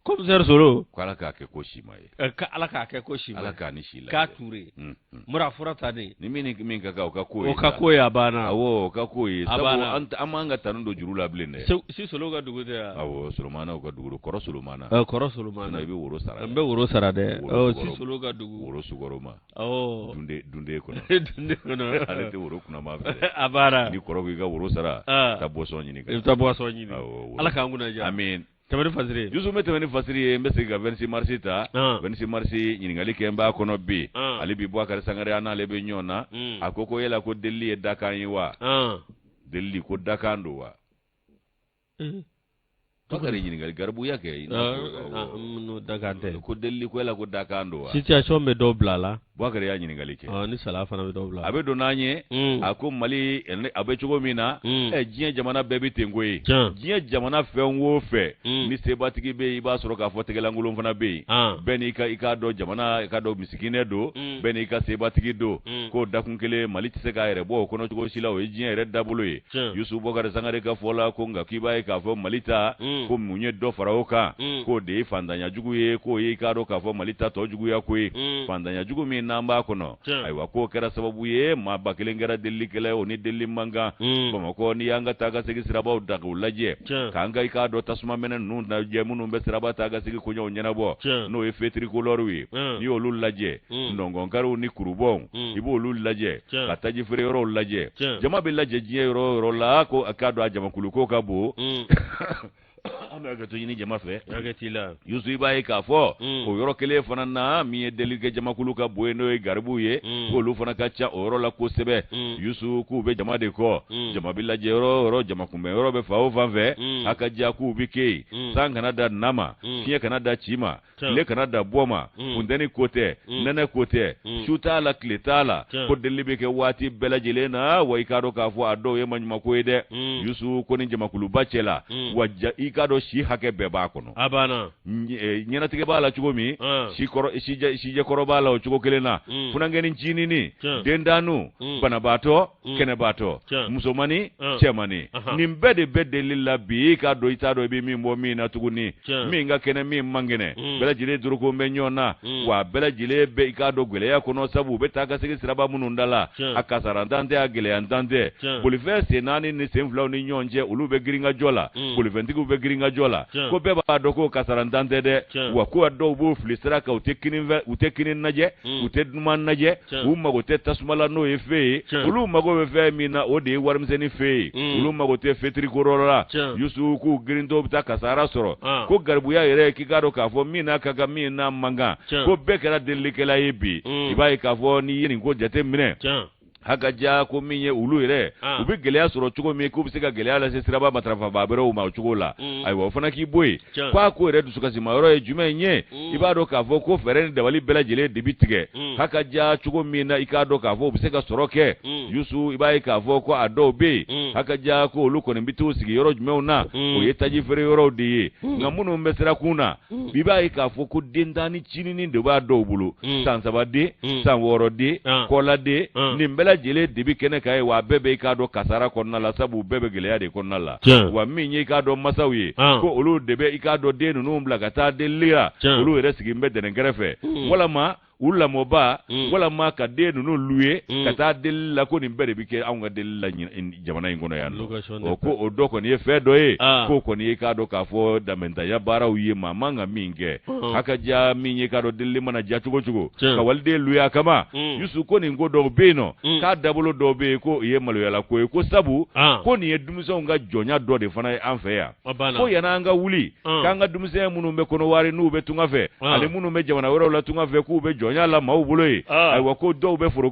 Commissaire Solo. Ko Ala k'a kɛ ko si ma ye. Ka Ala k'a kɛ ko si ma ye. Ala k'a ni si lajɛ. K'a Ture. Mura fura ta de. Ni min ni min ka kan o ka k'o ye. O ka k'o ye a banna. Awɔ, o ka k'o ye. A banna. Sabu an m'an ka tanu don juru la bilen dɛ. Si Solo ka dugu tɛ wa? Awɔ, Solomanaw ka dugu don, kɔrɔ Solomana. Kɔrɔ Solomana. Sinon i bɛ woro sara. N bɛ woro sara dɛ. Si Solo ka dugu. Woro sukaro ma. Awɔ. Dunde dunde kɔnɔ. Dunde kɔnɔ. Ale tɛ woro kunnama fɛ dɛ. A banna. Ni kɔrɔ ko i ka woro sara. Taa boisson ɲini. I bɛ taa boisson ɲini. Awɔ. Ala k'an kunna diya. Amin. Tɛmɛ ni fasiri ye. Yusu, n bɛ tɛmɛ ni fasiri ye, n bɛ segin ka 26 mars ta. 26 mars ɲininkali kɛ n b'a kɔnɔ bi. Ale bi Bubakari Sangare, an n'ale bɛ ɲɔgɔn na. A ko ko yala ko delili ye dakan ye wa? Delili ko dakan don wa? Bakari ɲininkali garibuya kɛ. Dakan tɛ. Ko delili ko yala ko dakan don wa? Situation bɛ dɔw bila a la. Bubakari y'a ɲininkali kɛ. Ni sala fana bɛ dɔw bila. A bɛ don n'an ye. A ko Mali a bɛ cogo min na, ɛ diɲɛ jamana bɛɛ bɛ ten koyi. Diɲɛ jamana fɛn o fɛn, ni sebatigi bɛ yen, i b'a sɔrɔ k'a fɔ tɛgɛlankolon fana bɛ yen. Bɛɛ n'i ka i k'a dɔn jamana i k'a dɔn misikinɛ don, bɛɛ n'i ka sebatigi don. K'o dakun kelen Mali tɛ se k'a yɛrɛ bɔ o kɔnɔ cogo si la, o ye diɲɛ yɛrɛ dabolo ye. Yusu Bubakari Sangare ka fɔ la ko nka k'i b'a ye k'a fɔ Mali ta, ko mun ye dɔ fara o kan, k'o de ye fantanya jugu ye, k'o ye i k'a dɔn k'a fɔ Mali ta tɔ juguya ko ye. Fantanya jugu min n'an b'a kɔnɔ, ayiwa k'o kɛra sababu ye maa 1000 kɛra delilikɛla ye, o ni delili man kan. Bamakɔ, n'i y'an ka taa ka segin sirabaw da k'u lajɛ, k'an ka i k'a dɔn tasuma mɛnɛ ninnu lajɛ minnu bɛ siraba taa ka segin koɲɛw ɲɛnabɔ, n'o ye feux tricolores ye, n'i y'olu lajɛ, nɔngɔnkariw ni kurubɔnw, i b'olu lajɛ, ka taji feere yɔrɔw lajɛ, jama bɛ lajɛ diɲɛ yɔrɔ o yɔrɔ la, ko a k'a dɔn a jamakulu ko ka bon. An bɛ hakɛto ɲini jama fɛ. Hakɛ t'i la. Yusu, i b'a ye k'a fɔ o yɔrɔ kelen fana na, min ye delikɛ jamakulu ka bon ye, n'o ye garibuw ye, k'olu fana ka ca o yɔrɔ la kosɛbɛ. Yusu, k'u bɛ jama de kɔ. Jama bɛ lajɛ yɔrɔ o yɔrɔ, jama kunbɛn yɔrɔ bɛ fan o fan fɛ, a ka diya k'u bɛ kɛ yen. San kana da na ma, fiɲɛ kana da ci ma, tile kana da bɔ ma, funteni ko tɛ, nɛnɛ ko tɛ, su t'a la, tile t'a la, ko delili bɛ kɛ waati bɛɛ lajɛlen na. Wa i k'a dɔn k'a fɔ a dɔw ye maɲumanko ye dɛ. Yusu, ko ni jamakuluba cɛ la, wa i k'a dɔn si hakɛ bɛɛ b'a kɔnɔ. A banna. Ɲɛnatigɛ b'a la cogo min, sijɛkɔrɔ b'a la o cogo kelen na, funankɛnin ncinin, dentannu, banabaatɔ, kɛnɛbaatɔ, musomani, cɛmani, nin bɛɛ de bɛ delili la bi. I k'a dɔn i t'a dɔn i bɛ min bɔ min na tuguni, min ka kɛnɛ, min man kɛnɛ, bɛɛ lajɛlen doroko bɛ ɲɔgɔn na. Wa bɛɛ lajɛlen bɛ i k'a dɔn gɛlɛya kɔnɔ, sabu u bɛ taa ka segin siraba minnu da la, a kasarantan tɛ, a gɛlɛyantan tɛ. Bolifɛn sen naani ni sen filaw ni ɲɔgɔn cɛ, olu bɛ girinkajɔ la, bolifɛntigiw bɛ girinkajɔ la, ko bɛɛ b'a dɔn ko kasarantan tɛ dɛ. Wa ko dɔw b'o fili sira kan, u tɛ kinin fɛ, u tɛ kinin lajɛ, u tɛ numan lajɛ, u mago tɛ tasuma la n'o ye feu ye. Olu mago bɛ fɛn min na, o de ye warimisɛnnin feu ye. Olu mago tɛ feu tricolore la. Yusu, k'u girintɔ bɛ taa kasara sɔrɔ. Ko garibuya yɛrɛ, k'i k'a dɔn k'a fɔ min n'a ka kan, min n'a man kan, ko bɛɛ kɛra delilikɛla ye bi. I b'a ye k'a fɔ n'i ye nin ko jate minɛ. Haka ja ko min ye olu yɛrɛ u bɛ gɛlɛya sɔrɔ cogo min k'u bɛ se ka gɛlɛya lase siraba matarafabaa wɛrɛw ma o cogo la ayiwa o fana k'i bɔ yen k'a ko yɛrɛ dusukasima yɔrɔ ye jumɛn ye i b'a dɔn k'a fɔ ko fɛɛrɛ ni dabali bɛɛ lajɛlen de bɛ tigɛ haka ja cogo min na i k'a dɔn k'a fɔ u bɛ se ka sɔrɔ kɛ Yusu i b'a ye k'a fɔ ko a dɔw bɛ yen haka ja ko olu kɔni bɛ t'u sigi yɔrɔ jumɛnw na o ye taji feere yɔrɔw de ye nka minnu bɛ sirakun na i b'a ye k'a fɔ ko dentannin cininin de b'a dɔw bolo san 3 den san 6 den kɔla den nin bɛɛ lajɛlen de bɛ kɛnɛ kan ye wa a bɛɛ bɛ i k'a dɔn kasara kɔnɔna la sabu bɛɛ bɛ gɛlɛya de kɔnɔna la wa min ye i k'a dɔn masaw ye ko olu de bɛ i k'a dɔn den ninnu bila ka taa delili la olu yɛrɛ sigilen bɛ dɛnɛn kɛrɛfɛ walama u lamɔba walama ka den ninnu luye ka taa deli la ko nin bɛɛ de bɛ kɛ anw ka deli la jamana in kɔnɔ yan nɔ ko o dɔ kɔni ye fɛn dɔ ye k'o kɔni ye k'a dɔn k'a fɔ danbentanya baaraw ye maa man ka min kɛ haka ja min ye k'a dɔn delili mana ja cogo cogo ka waliden luye a kama Yusu ko nin ko dɔw bɛ yen nɔ k'a dabolo dɔw bɛ yen ko o ye maloyala ko ye ko sabu ko nin ye denmisɛnw ka jɔnya dɔ de fana ye an fɛ yan ko yan'an ka wuli k'an ka denmisɛn minnu bɛ Kɔnɔwari n'u bɛ tunga fɛ ani minnu bɛ jamana wɛrɛw la tunga fɛ k'u bɛ jɔnya la maaw bolo yen ayiwa ko dɔw bɛ foro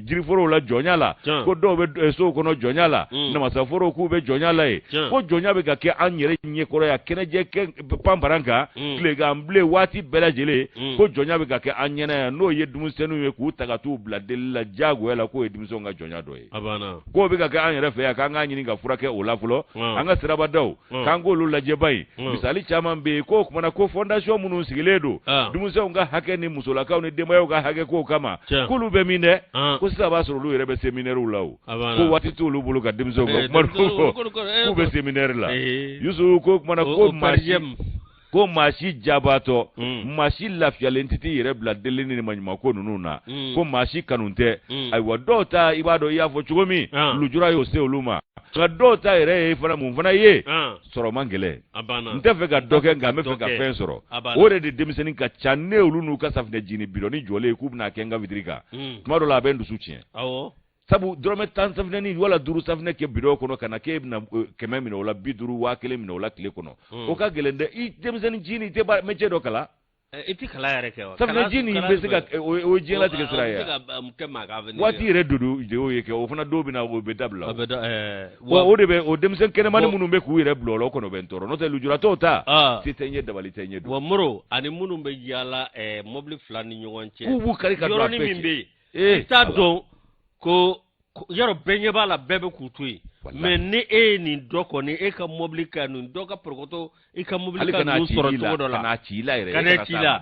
jiriforow la jɔnya la ko dɔw bɛ sow kɔnɔ jɔnya la namasaforow k'u bɛ jɔnya la yen ko jɔnya bɛ ka kɛ an yɛrɛ ɲɛkɔrɔ yan kɛnɛjɛ panparan kan tilegan bilen waati bɛɛ lajɛlen ko jɔnya bɛ ka kɛ an ɲɛna yan n'o ye denmisɛnninw ye k'u ta ka t'u bila deli la diyagoya la k'o ye denmisɛnw ka jɔnya dɔ ye. K'o bɛ ka kɛ an yɛrɛ fɛ yan k'an k'a ɲini ka furakɛ o la fɔlɔ an ka sirabadaw k'an k'olu lajɛba ye misali caman bɛ yen k'o kumana ko fondation minnu sigilen don denmisɛnw ka hakɛ ni musolakaw ni denbayaw ka hakɛ kow kama k'olu bɛ min dɛ ko sisan b'a sɔrɔ olu yɛrɛ bɛ séminaire la o ko waati t'olu bolo ka denmisɛnw ka kuma k'u bɛ séminaire la Yusu k'o kumana ko maa si ko maa si jabatɔ mm. maa si lafiyalen tɛ t'i yɛrɛ bila deli ni maɲumanko ninnu na mm. ko maa si kanu tɛ mm. ayiwa dɔw ta i b'a dɔn i y'a fɔ cogo min ah. lujura y'o se olu ma nka dɔw ta yɛrɛ ye fana mun fana ye ah. sɔrɔ man gɛlɛn n tɛ fɛ ka dɔ kɛ nka n bɛ fɛ ka fɛn sɔrɔ o de denmisɛnnin ka ca ne olu n'u ka safunɛ jini bidɔni jɔlen ye k'u bɛna kɛ n ka vitiri kan tuma dɔ la a bɛ n dusu tiɲɛ sabu dɔrɔmɛ 10 safunɛni wala 5 safunɛ kɛ bidɔn kɔnɔ ka na k'e bɛna 100 minɛ o la 50 1000 minɛ o la tile kɔnɔ o ka gɛlɛn dɛ i denmisɛnnin cinin i tɛ métier dɔ kalan i tɛ kalan yɛrɛ kɛ wa safunɛ ji nin bɛ se ka o ye diɲɛlatigɛ sira ye waati yɛrɛ don de y'o ye kɛ o fana dɔw bɛ na o bɛ dabila o de bɛ o denmisɛn kɛnɛmani minnu bɛ k'u yɛrɛ bila o la o kɔni bɛ n tɔɔrɔ n'o tɛ lujuratɔw ta se tɛ n ye dabali tɛ n ye wa Moro ani minnu bɛ yaala mobili fila ni ɲɔgɔn cɛ k'u b'u kari ka don a bɛɛ cɛ min bɛ yen i t'a dɔn ko yɔrɔ bɛɛ ɲɛ b'a la bɛɛ bɛ k'u to yen mais ni e ye nin dɔ kɔni e ka mobili ka nin dɔ ka porokoto i ka mobili ka ninnu sɔrɔ cogo dɔ la ka n'a ci i la yɛrɛ ka n'a ci i la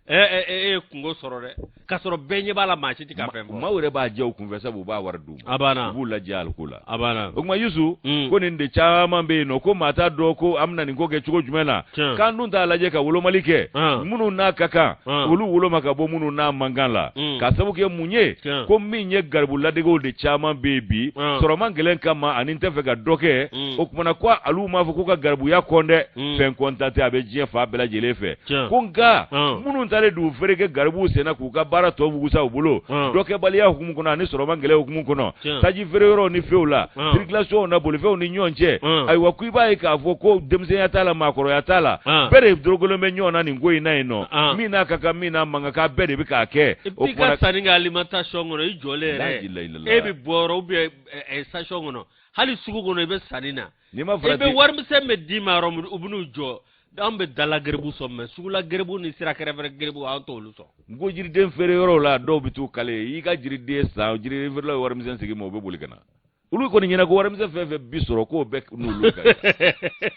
e ye kunko sɔrɔ dɛ k'a sɔrɔ bɛɛ ɲɛ b'a la maa si tɛ ka fɛn fɔ maaw yɛrɛ b'a jɛ u kunfɛ sabu u b'a wari d'u ma a banna u b'u lajɛ aliko la a banna o tuma Yusu ko nin de caman bɛ yen nɔ ko maa t'a dɔn ko an bɛna nin ko kɛ cogo jumɛn na k'an dun t'a lajɛ ka wolomali kɛ minnu n'a ka kan olu woloma ka bɔ minnu n'a man kan la k'a sabu kɛ mun ye ko min ye garibu ladegew de caman bɛ yen bi sɔrɔ man gɛlɛn kama ani n tɛ fɛ ka dɔ kɛ o kumana ko alu m'a fɔ k'u ka garibuya kɔn dɛ fɛn kɔnta tɛ a bɛ diɲɛ fan bɛɛ lajɛlen fɛ ko nka minnu taalen d'u fereke garibuw senna k'u ka baara tɔ wugusa u bolo dɔkɛbaliya hukumu kɔnɔ ani sɔrɔ man gɛlɛn hukumu kɔnɔ taji feere yɔrɔw ni fɛnw la circulation na bolifɛnw ni ɲɔgɔn cɛ ayiwa ko i b'a ye k'a fɔ ko denmisɛnya t'a la maakɔrɔya t'a la bɛɛ de dorokolen bɛ ɲɔgɔn na nin ko in na yen nɔ min n'a ka kan min n'a man kan k'a bɛɛ de bɛ k'a kɛ i bɛ ka sanni kɛ alimentation kɔnɔ i jɔlen yɛrɛ e bɛ bɔ yɔrɔ ou bien station kɔnɔ hali sugu kɔnɔ i bɛ sanni na n'i ma farati i bɛ warimisɛn bɛ d'i ma yɔrɔ min u bɛ n'u jɔ an bɛ dala geribu sɔn mais sugula geribu ni sira kɛrɛfɛ geribu an t'olu sɔn. N ko jiriden feere yɔrɔw la dɔw bɛ t'u kale i ka jiriden san jiriden feerelaw ye warimisɛn segin ma u bɛ boli ka na olu kɔni ɲɛna ko warimisɛn fɛn fɛn bi sɔrɔ k'o bɛɛ n'olu ka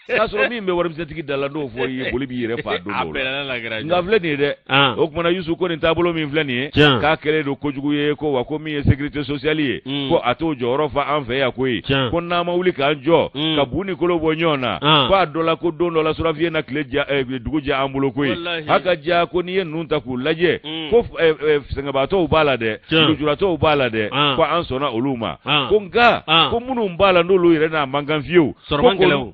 k'a sɔrɔ min bɛ warimisɛntigi da la n'o fɔ i ye boli b'i yɛrɛ faa don dɔw la nka filɛ nin ye dɛ o kumana Yusu ko nin taabolo min filɛ nin ye k'a kɛlen don kojugu ye ko wa ko min ye sécurité sociale ye ko a t'o jɔyɔrɔ fa an fɛ yan koyi ko n'an ma wuli k'an jɔ ka bu ni kolo bɔ ɲɔgɔn na ko a dɔ la ko don dɔ la surafiye na tile ja dugu jɛ an bolo koyi haka ja ko n'i ye ninnu ta k'u lajɛ ko sɛgɛnbaatɔw b'a la dɛ lujuratɔw b'a la dɛ ko an sɔnna olu ma ko nka ko minnu b'a la n'olu yɛrɛ n'a man kan fiyewu,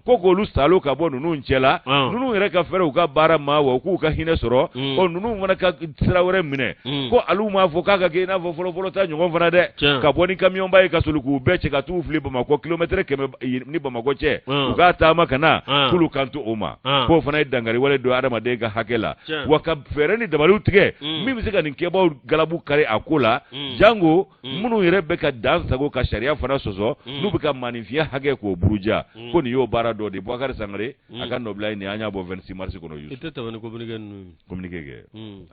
ko k'olu salo ka bɔ ninnu cɛ la, ninnu yɛrɛ ka fɛrɛ u ka baara ma wa u k'u ka hinɛ sɔrɔ. Ɔ, ninnu fana ka sira wɛrɛ minɛ, ko alu m'a fɔ k'a ka kɛ i n'a fɔ fɔlɔfɔlɔ ta ɲɔgɔn fana dɛ, ka bɔ ni kamiyɔnba ye ka soli k'u bɛɛ cɛ ka t'u fili Bamakɔ, kilomɛtɛrɛ 100 ni Bamakɔ cɛ, u k'a taama ka na, k'olu kan to o ma, k'o fana ye dankari wale don adamaden ka hakɛ la, wa ka fɛɛrɛ ni dabaliw tigɛ min bɛ se ka nin kɛbaaw galabu kari a ko la, jango minnu yɛrɛ bɛ ka dan sago ka sariya fana sɔsɔ, n'u bɛ ka maaninfinya hakɛ k'o buruja, ko nin y'o baara dɔ de ye. Bubakari Sangare a ka nɔbila ye nin, an y'a bɔ 26 mars kɔnɔ. I tɛ tɛmɛ ni communiqué ninnu ye. Communiqué kɛ.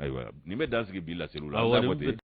Ayiwa, nin bɛ dan sigi bi laseliw la.